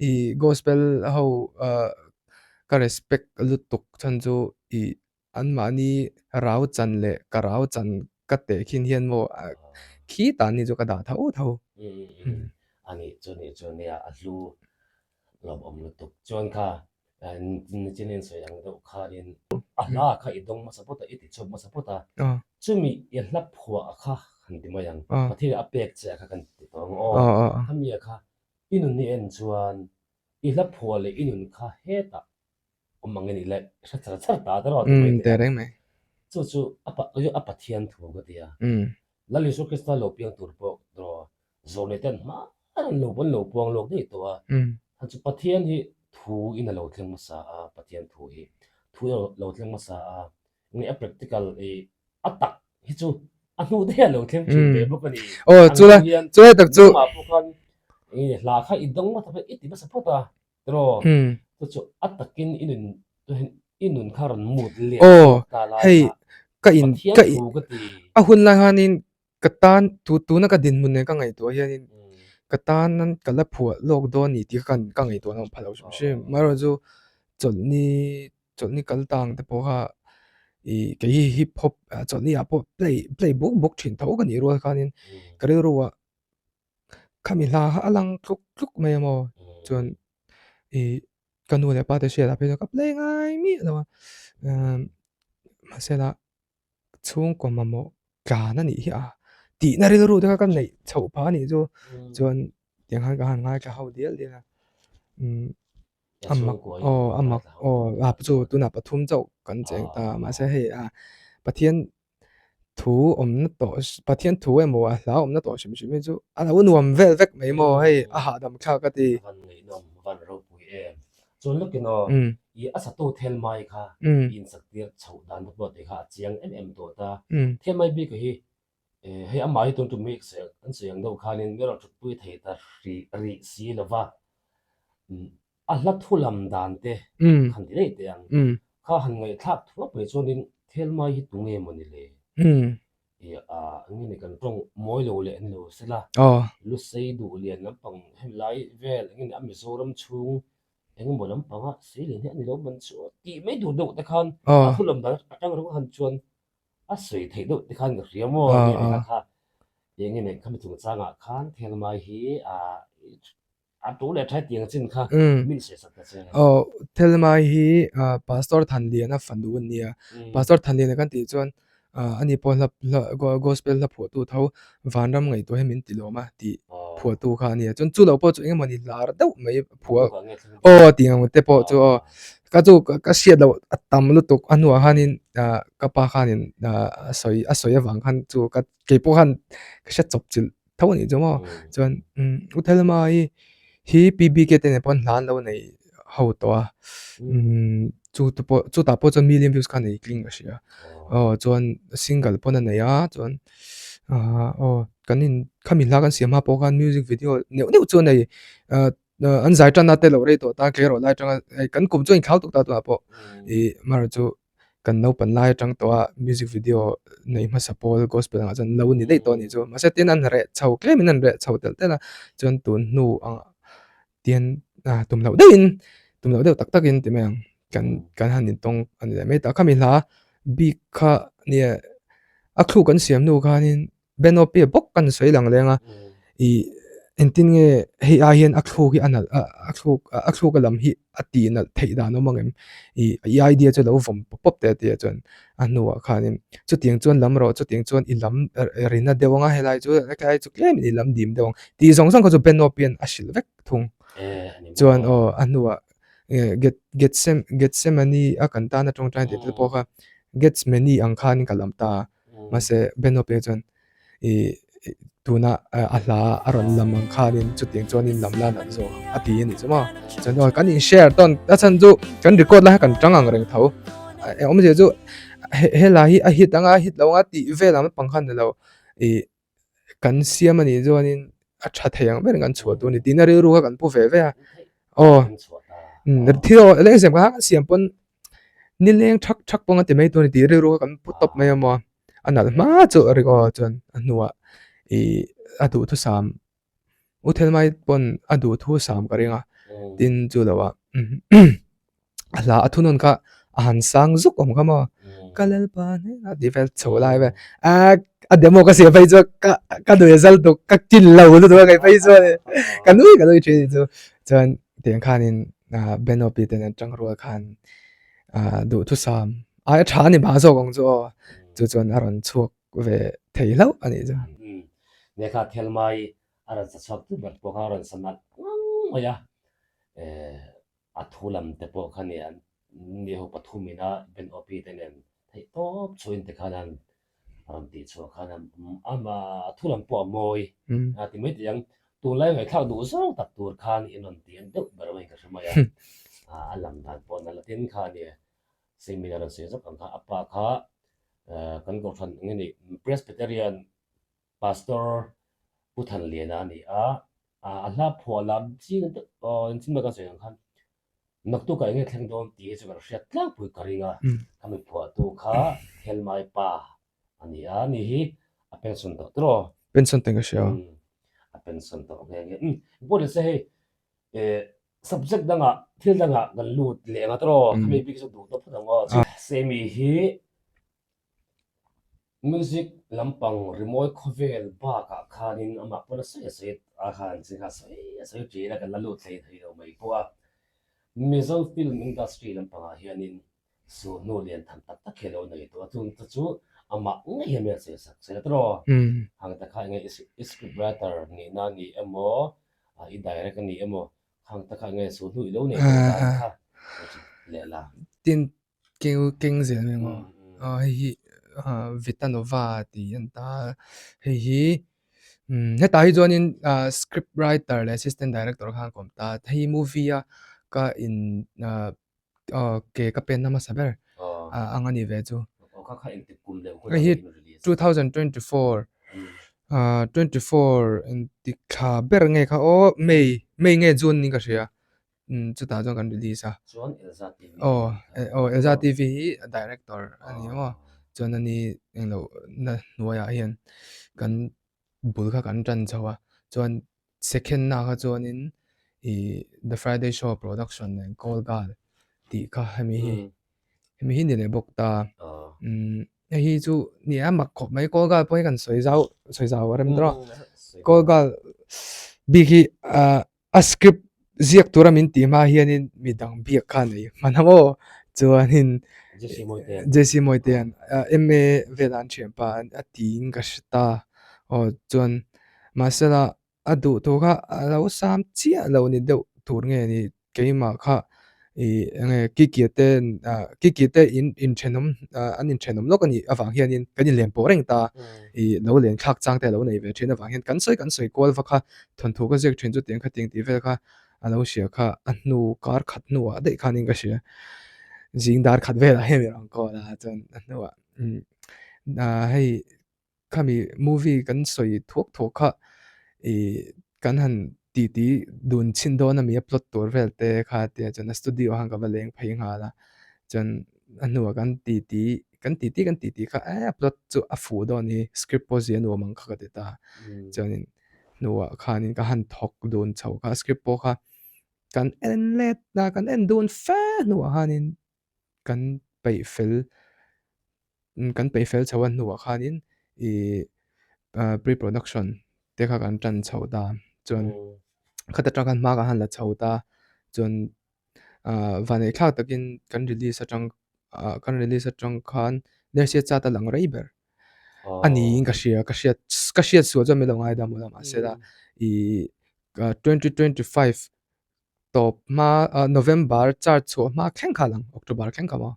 ih gospel ho ah ka respect lutuk chhan chu ih anmahni rau chan leh ka rau chan ka teh khin hian maw khi tan ni chu ka dah tho tho. A nih chu nih chu nia a hlu lawmawm lutuk. Chuan kha nichin in sawi ang deuh khanin a hla kha i dawng hmasa phawt a, i ti chhuak hmasa phawt a, chumi i hla phuah kha han ti mai ang, Pathian a pek che kha kan ti tawh ang aw, khami kha i nun i en chuan i hla phuah leh i nun kha hetah awm ang i nih leh hre char char ta ta rawh ti mai teh ang. Chu chu a Pathian thu ka ti a, Lal Isua Krista lo piang tur pawh rawh Zawrnei ten hma an lo an lo puang lawk daih tawh a, han chu Pathian hi thu in a lo thleng hmasa a, Pathian thu hi thu in a lo thleng hmasa a, nge a practical i a tak hi chu a hnu daih a lo thleng thin ve bawk a ni. Aw chu la chu lai tak chu. Nangmah pawh khan i hla kha i dawng hmasa phawt i ti hmasa phawt a tiraw chu chu a takin i nun i nun kha rawn mut lian ta lai hei ka in Pathian thu ka ti. A hun lai khanin Ka tan tu tuna ka dinhmun nen ka ngaihtuah hianin ka tan ka la phuah lawk dawn ni tih kha ka ngaihtuah na awm phah lo hrim hrim. Amaherawhchu chu chawlhni chawlhni kal tang te pawh kha ih kei hi hip hop chawlhni ah pawh play play buk buk thin tho ka nih rual khanin ka rilru ah khami hla kha a lang tluk tluk mai a maw chuan ih ka nu leh pa te hriat ah phei chuan ka play ngai miah lo a mahse lah. Chhungkaw mamawh tlan a nih hi a tihna rilru te kha ka neih chhoh phah a nih chu chuan tiang khan ka han ngaithla ho dial dial a umm a mak aw a mak aw a chu tunah pathum chauh kan cheng ta mahse hei a Pathian thu awmna tawh Pathian thu emaw a hla awmna tawh hrim hrim hi chu a lo nuam vel vek mai maw hei a hahdam thlak a ti. Chuan lawkin aw, i a satu thel mai kha i insak tir chhoh dan te pawh tih kha a chiang em em tawh ta. Thel mai bik hi hei amah hi tun tum mi an sawi ang deuh khanin mi rawn thutpui thei ta rih rih si lo va, a hla thu lam dan te han ti daih teh ang. Kha han ngaihthlak thuak mai chuanin thel mai hi tunge maw ni le? I a eng nge kan tawng mawi lo leh ni lo sela Lusei duh lian lampang hemi lai vel eng nge a Mizoram chhung eng emaw lampanga sei lian hi a ni lo man chu tih mai tur deuh te khan a thu lam dan atang ringawt han chuan a sawi theih deuh te khan ka hria maw nge ni kha kha eng nge khami chungchangah khan Thelmai hi a A tu leh thai tiang chin kha min sawi sak ta che. Aw, Thelmai hi Pastor Thanliana fanu a nia. Pastor Thanliana kan tih chuan ani pawh hla hla gospel hla phuahtu tho Vanram ngaihtuah hi min ti lawm a tih phuahtu kha a nia. Chuan chu lo pawh chu eng emawni lar deuh mai phuah aw tih ang te pawh chu aw ka chu ka hriat loh a tam lutuk a hnuah khanin ka pa khanin a sawi a sawi avang khan chu ka keipawh khan ka hre chawp chilh tho a nih chu maw chuan umm u Thelma hi hi P_B_K te nen pawh an hla an lo nei ho tawh a umm chu te pawh chutah pawh chuan million views kha a nei tling ka hria aw chuan single pawn a nei a chuan ahh aw kan in khami hla kan siam hma pawh khan music video neuh neuh chu a nei ah an zai tan na te lo rei tawh ta tleirawl lai atanga hei kan kum chu a inthlau tuk ta tunah pawh ih amaherawhchu. kan naupan lai atang tawh a music video nei hmasa pawl gospel angah chuan lo ni daih tawh a nih chu mahse tin an reh chho tlem in an reh chho telh telh a chuan tun hnu angah tian ah tum loh deuhin tum loh deuh tak tak in ti mai ang kan kan han intawng a ni leh mai ta khami hla bik kha nia a thluk an siam hnu khanin Benopia bawk kan sawi lang leng a, ih engtin nge hei ai hian a thluk hi a nalh a a thluk a thluk a lam hi a tih nalh theih dan awm ang em? Ih i idea chu lo vawm pawp pawp teh a tia chuan a hnuah khanin chutiang chuan lam rawh chutiang chuan i lam rina deuh ang a helai chu helai chu tlemin i lam dim deuh ang tih zawng zawng kha chu Benopia'n a hrilh vek thung. Chuan aw a hnuah Gethsemane a kan tana tawngtai tih te pawh kha Gethsemane ang khanin ka lam ta a. Mahse Benope chuan ih tuna a hla a rawn lam ang khanin chutiang chuanin lam lan an zawk ang a ti a nih chu maw. Chuan aw kan in share tawn a chhan chu kan record lai kha kan tang ang reng tho. Awmzia chu he hla hi a hit anga a hit lo anga tih vel ang lampang khan ni lo ih kan siam a nih chuanin a tha thei ang ber in kan chhuah tur a ni tihna rilru kha kan pu ve ve a. Aw thil lengzem kha kan siam pawn Nileng thak thak pawng a ti mai tur a ni tih rilru kha kan pu tawp mai a maw a nalh hma chu a ri aw chuan a hnuah ih a duhthusam u Thelmai pawn a duhthusam ka ring a tin chu lo ah a hla a thunawn kha a han sang zuk awm kha maw. Ka Lalpa hnenah tih vel chho lai vel. A a demo ka siam phei chuan ka ka nui a zal tuk ka kin lo lutuk a ngaih phei chuan ka nui ka nui thin a ni chu. Chuan tiang khanin ah Ben Opi ten an tang rual khan ah duhthusam aia tha a ni mah zawk ang chu aw. Chu chuan a rawn chhuak ve thei hlauh a nih chu. Lehkha Thelmai a rawn sa chhuak tu ber pawh kha a rawn sa nalh ngang mai a. Eh A thu lam te pawh kha nia mi ho pathum ina Ben Opi te nen theih tawp chhuin te khan an rawn tih chhuah khan a a thu lam pawh a mawi a ti mai tih ang. Tunlai ngaihthlak duh zawng tak tur khan in rawn ti an deuh ber mai ka hre mai a. A lam dan pawh nalh atin kha nia Seminar rawn sawi zawk ang kha a pa kha kan kohhran eng nge ni Presbyterian Pastor Pu Thanliana a ni a, a hla phuah lam ching deuh aw engtin nge ka sawi ang khan naktukah eng nge thleng dawn tih hi chu kan hriat tlangpui ka ring a, khami phuahtu kha Thelmai pa a ni a, ni hi a pension tawh tawh aw. Pension teh ka hria. A pension tawh nghe nghe. Umm pawh ni se hei eh subject dangah thil dangah kan lut leh ang a tawh aw, khami bik chu duh tawh phawt ang aw. Semi hi Music lampang rimawi khawvel bakah khanin amah pawn a sawi a sawi a khan chin kha a sawi a sawi ṭin a kan la lut hlei thei lo mai pawh a. Mizo film industry lampangah hianin suhnu lian tham tak tak hi a lo nei tawh a, chung te chu amah ngei hian min rawn sawi sak zel a tawh. Hang te kha enge i script writer nihna a ni emaw, i direct a ni emaw, hang te kha enge suhnu i lo nei tawh dan kha leh la. Tin, Keu keng zel mai maw? Aw hei hi ah Vitanova tih a ni ta a, hei hi umm hetah hi chuanin ah script writer leh assistant director khan a kawm ta a, hei movie a ka in ah aw ke ka pen na hmasa ber ah ang a ni ve chu. Hei hi 2024 ah 24 engtik thla ber nge kha aw May May nge June niin ka hria. umm chutah chuan kan release a Chuan Elza TV aw aw Elza TV hi a director a ni maw chuan ani englo na hnuaiah hian kan bul kha kan tan chho a chuan second na kha chuanin ih the friday show production nen call girl tih kha hemi hi Hemi hi ni leh bawk ta. Umm hei hi chu ni a mak khawp mai call girl pawh hi kan sawi zau sawi zau a rem tawh a. Call girl bik hi ah a script ziak tura min tih hma hianin mi dang biak kha a nei hman a maw chuanin Jesse Mawitean MA velah an thianpa a tiin ka hre ta aw chuan mahsela A duh tur kha a lo sam chiah lo ni deuh tur nge ni keimah kha ih eng nge Kiki te ah Kiki te in inthenawm ah an inthenawm lawk a nih avang hianin kan inlen pawh reng ta ih lo len thlak chang te a lo nei ve thin avang hian kan sawi kan sawi kual vak a thawnthu ka ziak thin chu tiang kha tiang tih vel kha a lo hria kha a hnu kar khat hnuah daih khanin ka hria zing dar khat velah hian min rawn call a chuan a hnuah umm ah hei. Khami movie kan sawi thuak thuak kha ih kan han ti ti dun chhin dawn a mi a plot tur vel te kha tia chuan a studio khan ka va leng phei nghal a chuan a hnuah kan ti ti kan ti ti kan ti ti kha eh a plot chu a fuh dawn hi script pawh zia nuam ang kha ka ti ta chuanin hnuah khanin ka han thawk dun chho kha script pawh kha kan en let a kan en dun fe hnuah khanin kan peih fel kan peih fel chho a hnuah khanin ih ah pre production te kha kan tan chho ta chuan khata tang khan hma kan han la chho ta chuan ah vanneih thlak takin kan release atang ah kan release atang khan Lersia chat a lang rei ber a niin ka hria ka hriat ka hriat sual chuan min lo ngaidam ula mahsela ih 2025 tawp hma ah November char chhuah hma thleng kha a lang October thleng kha maw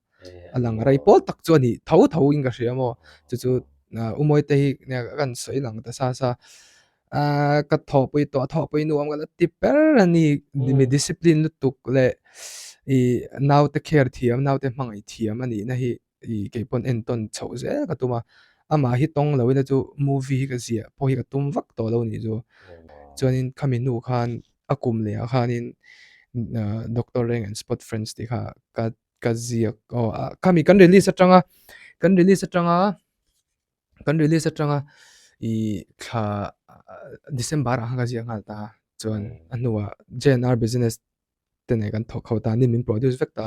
a lang rei pawl tak chu a ni tho tho in ka hria maw chu chu ah u Mawite hi nia ka han sawi lang ta sa sa ah ka thawhpui tawh a thawhpui nuam ka la ti ber a ni mi discipline lutuk leh ih naute care thiam naute hmangaih thiam a nihna hi ih kei pawn entawn chhoh zel ka tum a amah hi tawng lo ila chu movie hi ka ziah pawh hi ka tum vak tawh lo nih chu chuanin khami hnu khan a kum leh ah khanin ah doctor reng and spot friends tih kha ka ka ziak aw ah khami kan release atanga kan release atanga kan release atanga ih thla December ah khan ka ziak nghal ta chuan a hnuah J and R business te nen kan thawk ho ta ni min produce vek ta.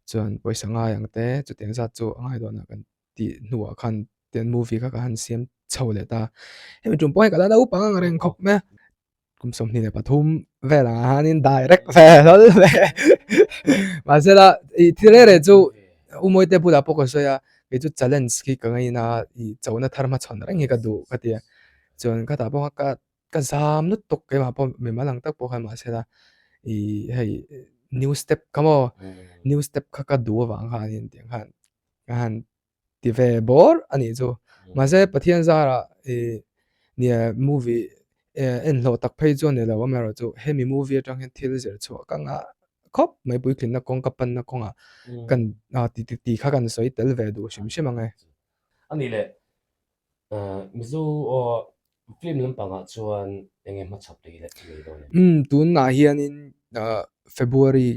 Chuan pawisa ngai ang te chutiang zat chu a ngai dawn a kan tih hnuah khan tian movie kha ka han siam chho leh ta. Hemi tum pawh hi ka la naupang ang reng khawp mai a. Kum 23 vel angah hianin direct ve hlawl ve. Mahse la ih thil reng reng chu U Mawite bulah pawh ka sawi a, kei chu challenge khi ka ngaina a, ih chona thar hmachhawn reng hi ka duh ka ti a. Chuan khatah pawh ka ka zam lutuk keimah pawh mimal ang tak pawh khan mahse la ih hei new step kha maw new step kha ka duh avang khanin tiang khan ka han ti ve bawr a nih chu. Mahse Pathian zarah ih nia movie en hlawh tak phei chu a ni lo amaherawhchu hemi movie atang hian thil zir chhuah ka ngah khawp mai puitlinna kawng ka panna kawngah kan ti ti kha kan sawi tel ve duh hrim hrim ang e. A nih leh Mizo film lampangah chuan eng nge hmachhawp leh i nei dawn em? Umm tunah hianin February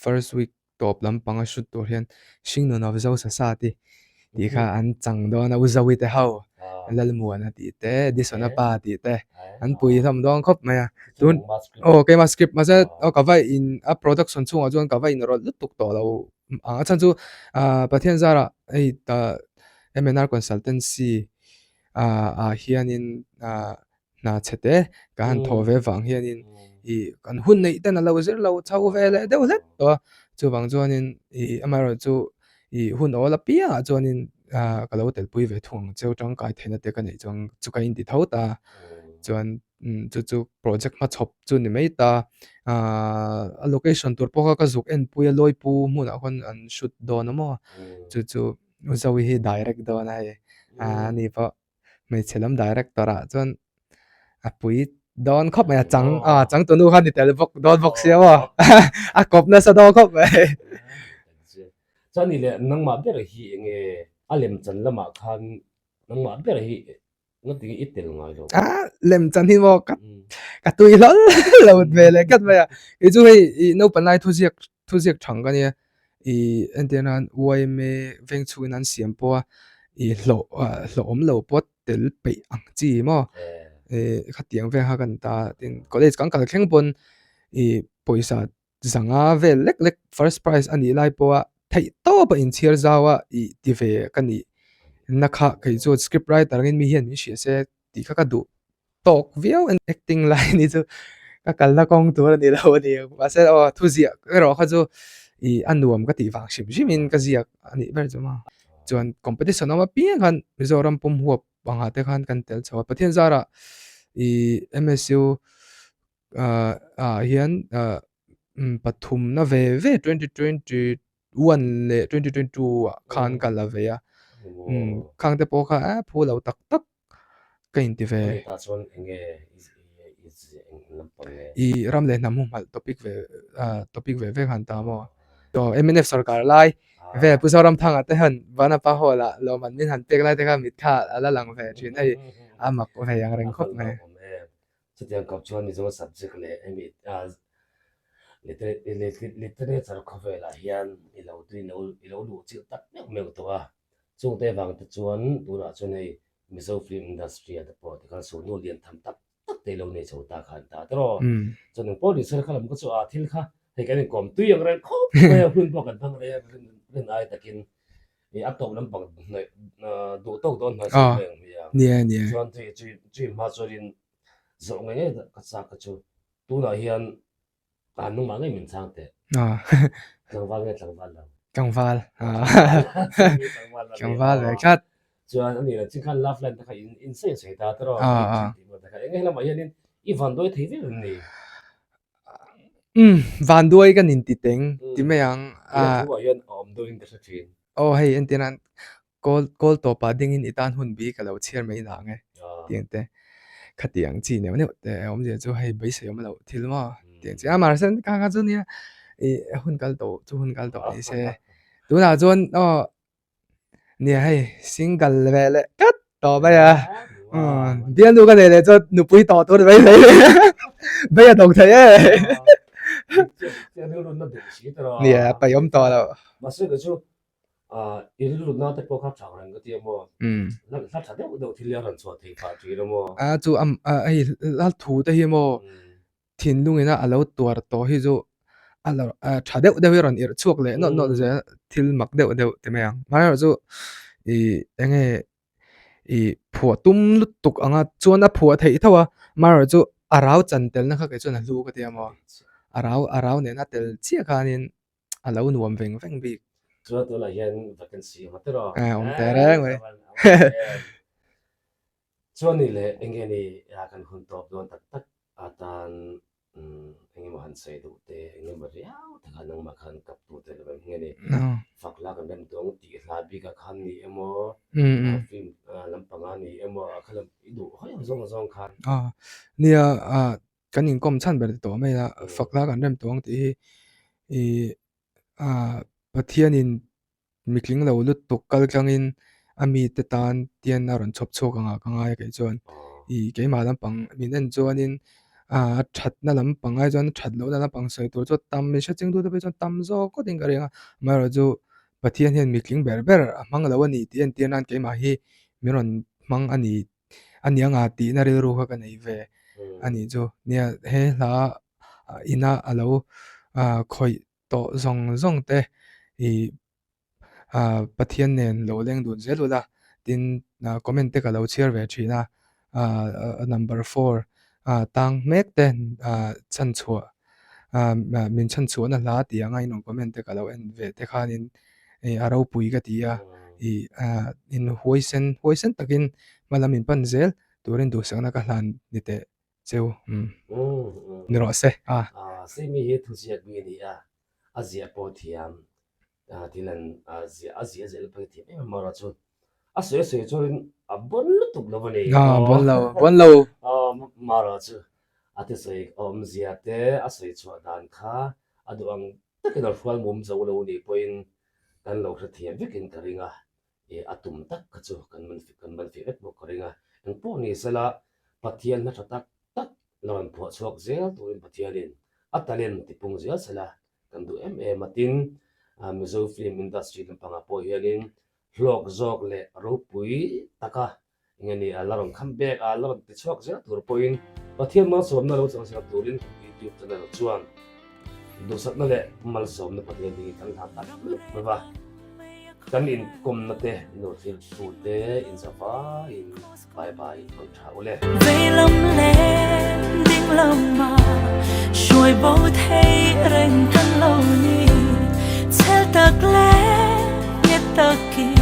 first week tawp lampanga shoot tur hian Hringnun of Zo Sasa tih tih kha an chang dawn a, U Zoe te ho Lalmuana tih te, Edisona pa tih te an pui hlawm dawn khawp mai a. Tun aw keimah script mahse aw ka va in a production chhungah chuan ka va inrawlh lutuk tawh lo ang a chhan chu ah Pathian zarah hei tah MNR Consultancy ah ah hianin ah hna chhe te ka han thawh ve vang hianin ih kan hun neih ten a lo zir lo chho ve leh deuh hlek tawh a chuvang chuanin ih amaherawhchu ih hun awl apiangah chuanin ah ka lo telpui ve thung ang cheu tangkai theihna te ka neih chuan chu ka inti tho ta chuan chu chu project hmachhawp chu ni mai ta ah a location tur pawh kha ka zuk en pui a lawipu hmunah khawn an shoot dawn a maw chu chu Zoe hi direct dawn a hei ah ani pawh. Hmeichhe lam director ah chuan a pui dawn khawp mai a chang a changtunu kha ni tel bawk dawn bawk sia maw a kawp nasa dawn khawp mai. Chuan ni leh nangmah ber hi enge a lemchan lamah khan nangmah ber hi ngatinge i tel ngai lo? A lemchan hi maw ka ka tui hlawl lo ve leh tlat mai a kei chu hei ih naupang lai thuziak thuziak thang ka nia ih entir nan yma veng chhungin an siam pawh a ih hlawh ah hlawh awm lo pawh tel peih ang chi maw ih khatiang vel kha kan ta tin college kan kal thleng pawn ih pawisa zanga vel lek lek first prize a nih lai pawha theih tawp a inchhiar zau a ih ti ve ka nih na kha kei chuan script writer angin mi hian min hria se tih kha ka duh tawk viau a acting lai ni chu ka kalna kawng tur a ni lo a ni mahse aw thu ziah erawh kha chu ih a nuam ka tih vang hrim hrim in ka ziak a nih ber chu maw chuan competition awm apiang khan Mizoram pum huap angah te khan kan tel chho a Pathian zarah ih M_S_U ah ah hian ah pathumna ve ve 2021 leh 2022 ah khan ka la ve a khang te pawh kha eh phu lo tak tak ka inti ve. I ram leh hnam humhalh topic ve topic ve ve khan ta maw. Aw mnf sarkar lai vel Pu Zoramthanga te hian Vanapa Hall ah lawmman min han pek lai te kha mit kha a la lang ve thin hei a mak ve ang reng khawp mai. Chutiang kawp chuan Mizo subject leh hemi literature khawvelah hian i lo tui i lo luh chilh tak meuh meuh tawh a. Chungte vang te chuan tunah chuan hei Mizo film industry ah te pawh tikhan sulhnu lian tham tak tak te i lo nei chho ta khan ta tiraw. Chuan engpawh ni sir kha lam kha chu a thil kha hei kan inkawm tui ang reng khawp mai a hun pawh kan hmang rei a rin ai takin ih a tawp lampang hnaih duh tawk dawn hmai sawi mai ang hmiang. Chuan chui chui chui hma chuanin zawh ngei ngei ka chak kha chu tunah hian A nungmah ngei min chhang teh. Tlangval nge tlangval lo? Tlangval. Tlangval ve khat. Chuan ani lo chin khan love line te kha in in sawi sawi ta tiraw? Tih te kha eng lamah hianin i vanduai thei viau em ni? Umm vanduai ka nin ti teng ti mai ang. Ila thu ah hian a awm deuhin ka hre thin. Aw hei entir nan Kawl kawl tawpah dingin i tan hun bi ka lo chhiar mai nang e tih ang te khatiang chi neuh neuh te a awmzia chu hei beisei awm loh thil maw tih ang chi a mahse kha kha chu nia ih hun kal tawh chu hun kal tawh ni se tunah chuan aw nia hei single ve leh tlat tawh mai a bialnu ka nei leh chuan nupui tawh tur mai mai bei a dawng thei e nia paih awm tawh loh. I rilrutna te pawh kha chak reng ka ti a maw? Hla tha deuh deuh thil hi a rawn chhuah thei phah thin a maw? A chu a hei hla thu te hi maw thinlungin a lo tuar tawh hi chu a lo tha deuh deuh hi a rawn irh chhuak leh nawlh nawlh zel thil mak deuh deuh ti mai ang. Amaherawhchu ih eng nge ih phuah tum lutuk anga chuan a phuah theih tho a, amaherawhchu a rau chan telna kha kei chuan a hlu ka ti a maw, a rau a rau nena tel chiah khanin a lo nuam veng veng bik. Chuan tunah hian vacancy awm tiraw? Eh awm teh reng mai. Chuan ni leh eng nge ni kan hun tawp dawn tak tak atan eng emaw han sawi duh te eng emaw riau te khan nangmah khan kap tu te lo em nge ni fak la kan rem duh ang tih hla bikah khan ni emaw film lampangah ni emaw a kha lam i duh hawi zawng zawng khan. Nia kan inkawm chhan ber ti tawh mai a, fak la kan rem tawh ang tih hi ih ah Pathianin mitling lo lutuk kal tlangin a mite tan tian a rawn chhawp chhuak ang ah ka ngai a kei chuan ih keimah lampang min en chuanin ah a thatna lampang ai chuan a that lohna lampang sawi tur chu tam min hre ching tute phei chuan tam zawk ngawtin ka ring a amaherawhchu Pathian hian mitling ber ber a hmang lo a ni tih entir nan keimah hi min rawn hmang a ni. A ni anga tihna rilru kha ka nei ve a nih chu. Nia he hla ina a lo khawih tawh zawng zawng te ih Pathian nen lo leng dun zel ula tin comment te ka lo chhiar ve thin a, number four tang mek te chhanchhuah min chhanchhuahna hla tih anga in rawn comment te ka lo en ve te khanin a ropui ka ti a ih in huaisen huaisen takin hma lam in pan zel turin duhsakna ka hlan ni teh cheu umm ni rawh se a. Simi hi thuziak mi a ni a, a ziah pawh thiam thil an ziah a ziah zel pawh hi thiam em em erawh chu a sawi a sawi chuan a bawn lutuk lo a ni. Bawn lo bawn lo. Marawh chu a thusawi awmzia te a sawi chhuah dan kha a duh ang takin a hrual mum zo lo nih pawhin kan lo hrethiam vekin ka ring a, ih a tum tak kha chu kan man kan man fih vek bawk ka ring a. Engpawh ni sela Pathian hla tha tak tak la rawn phuah chhuak zel turin Pathianin a talent tipung zel sela kan duh em em a. Tin, Mizo film industry lampangah pawh hianin hlawk zawk leh ropui taka Enge ni a la rawn kham bek a, la rawn ti chhuak zel tur pawhin Pathian malsawmna lo chang zel turin kan YouTube channel chuan duhsakna leh malsawmna Pathian dingin kan hlan tak meuh meuh a. Kan inkawmna te ilo thlir tu te inza vaiin bye bye mang tha ule. Veilam leh dinglam ah hruai bo thei reng kan lo ni. Chhel tak leh nghet takin.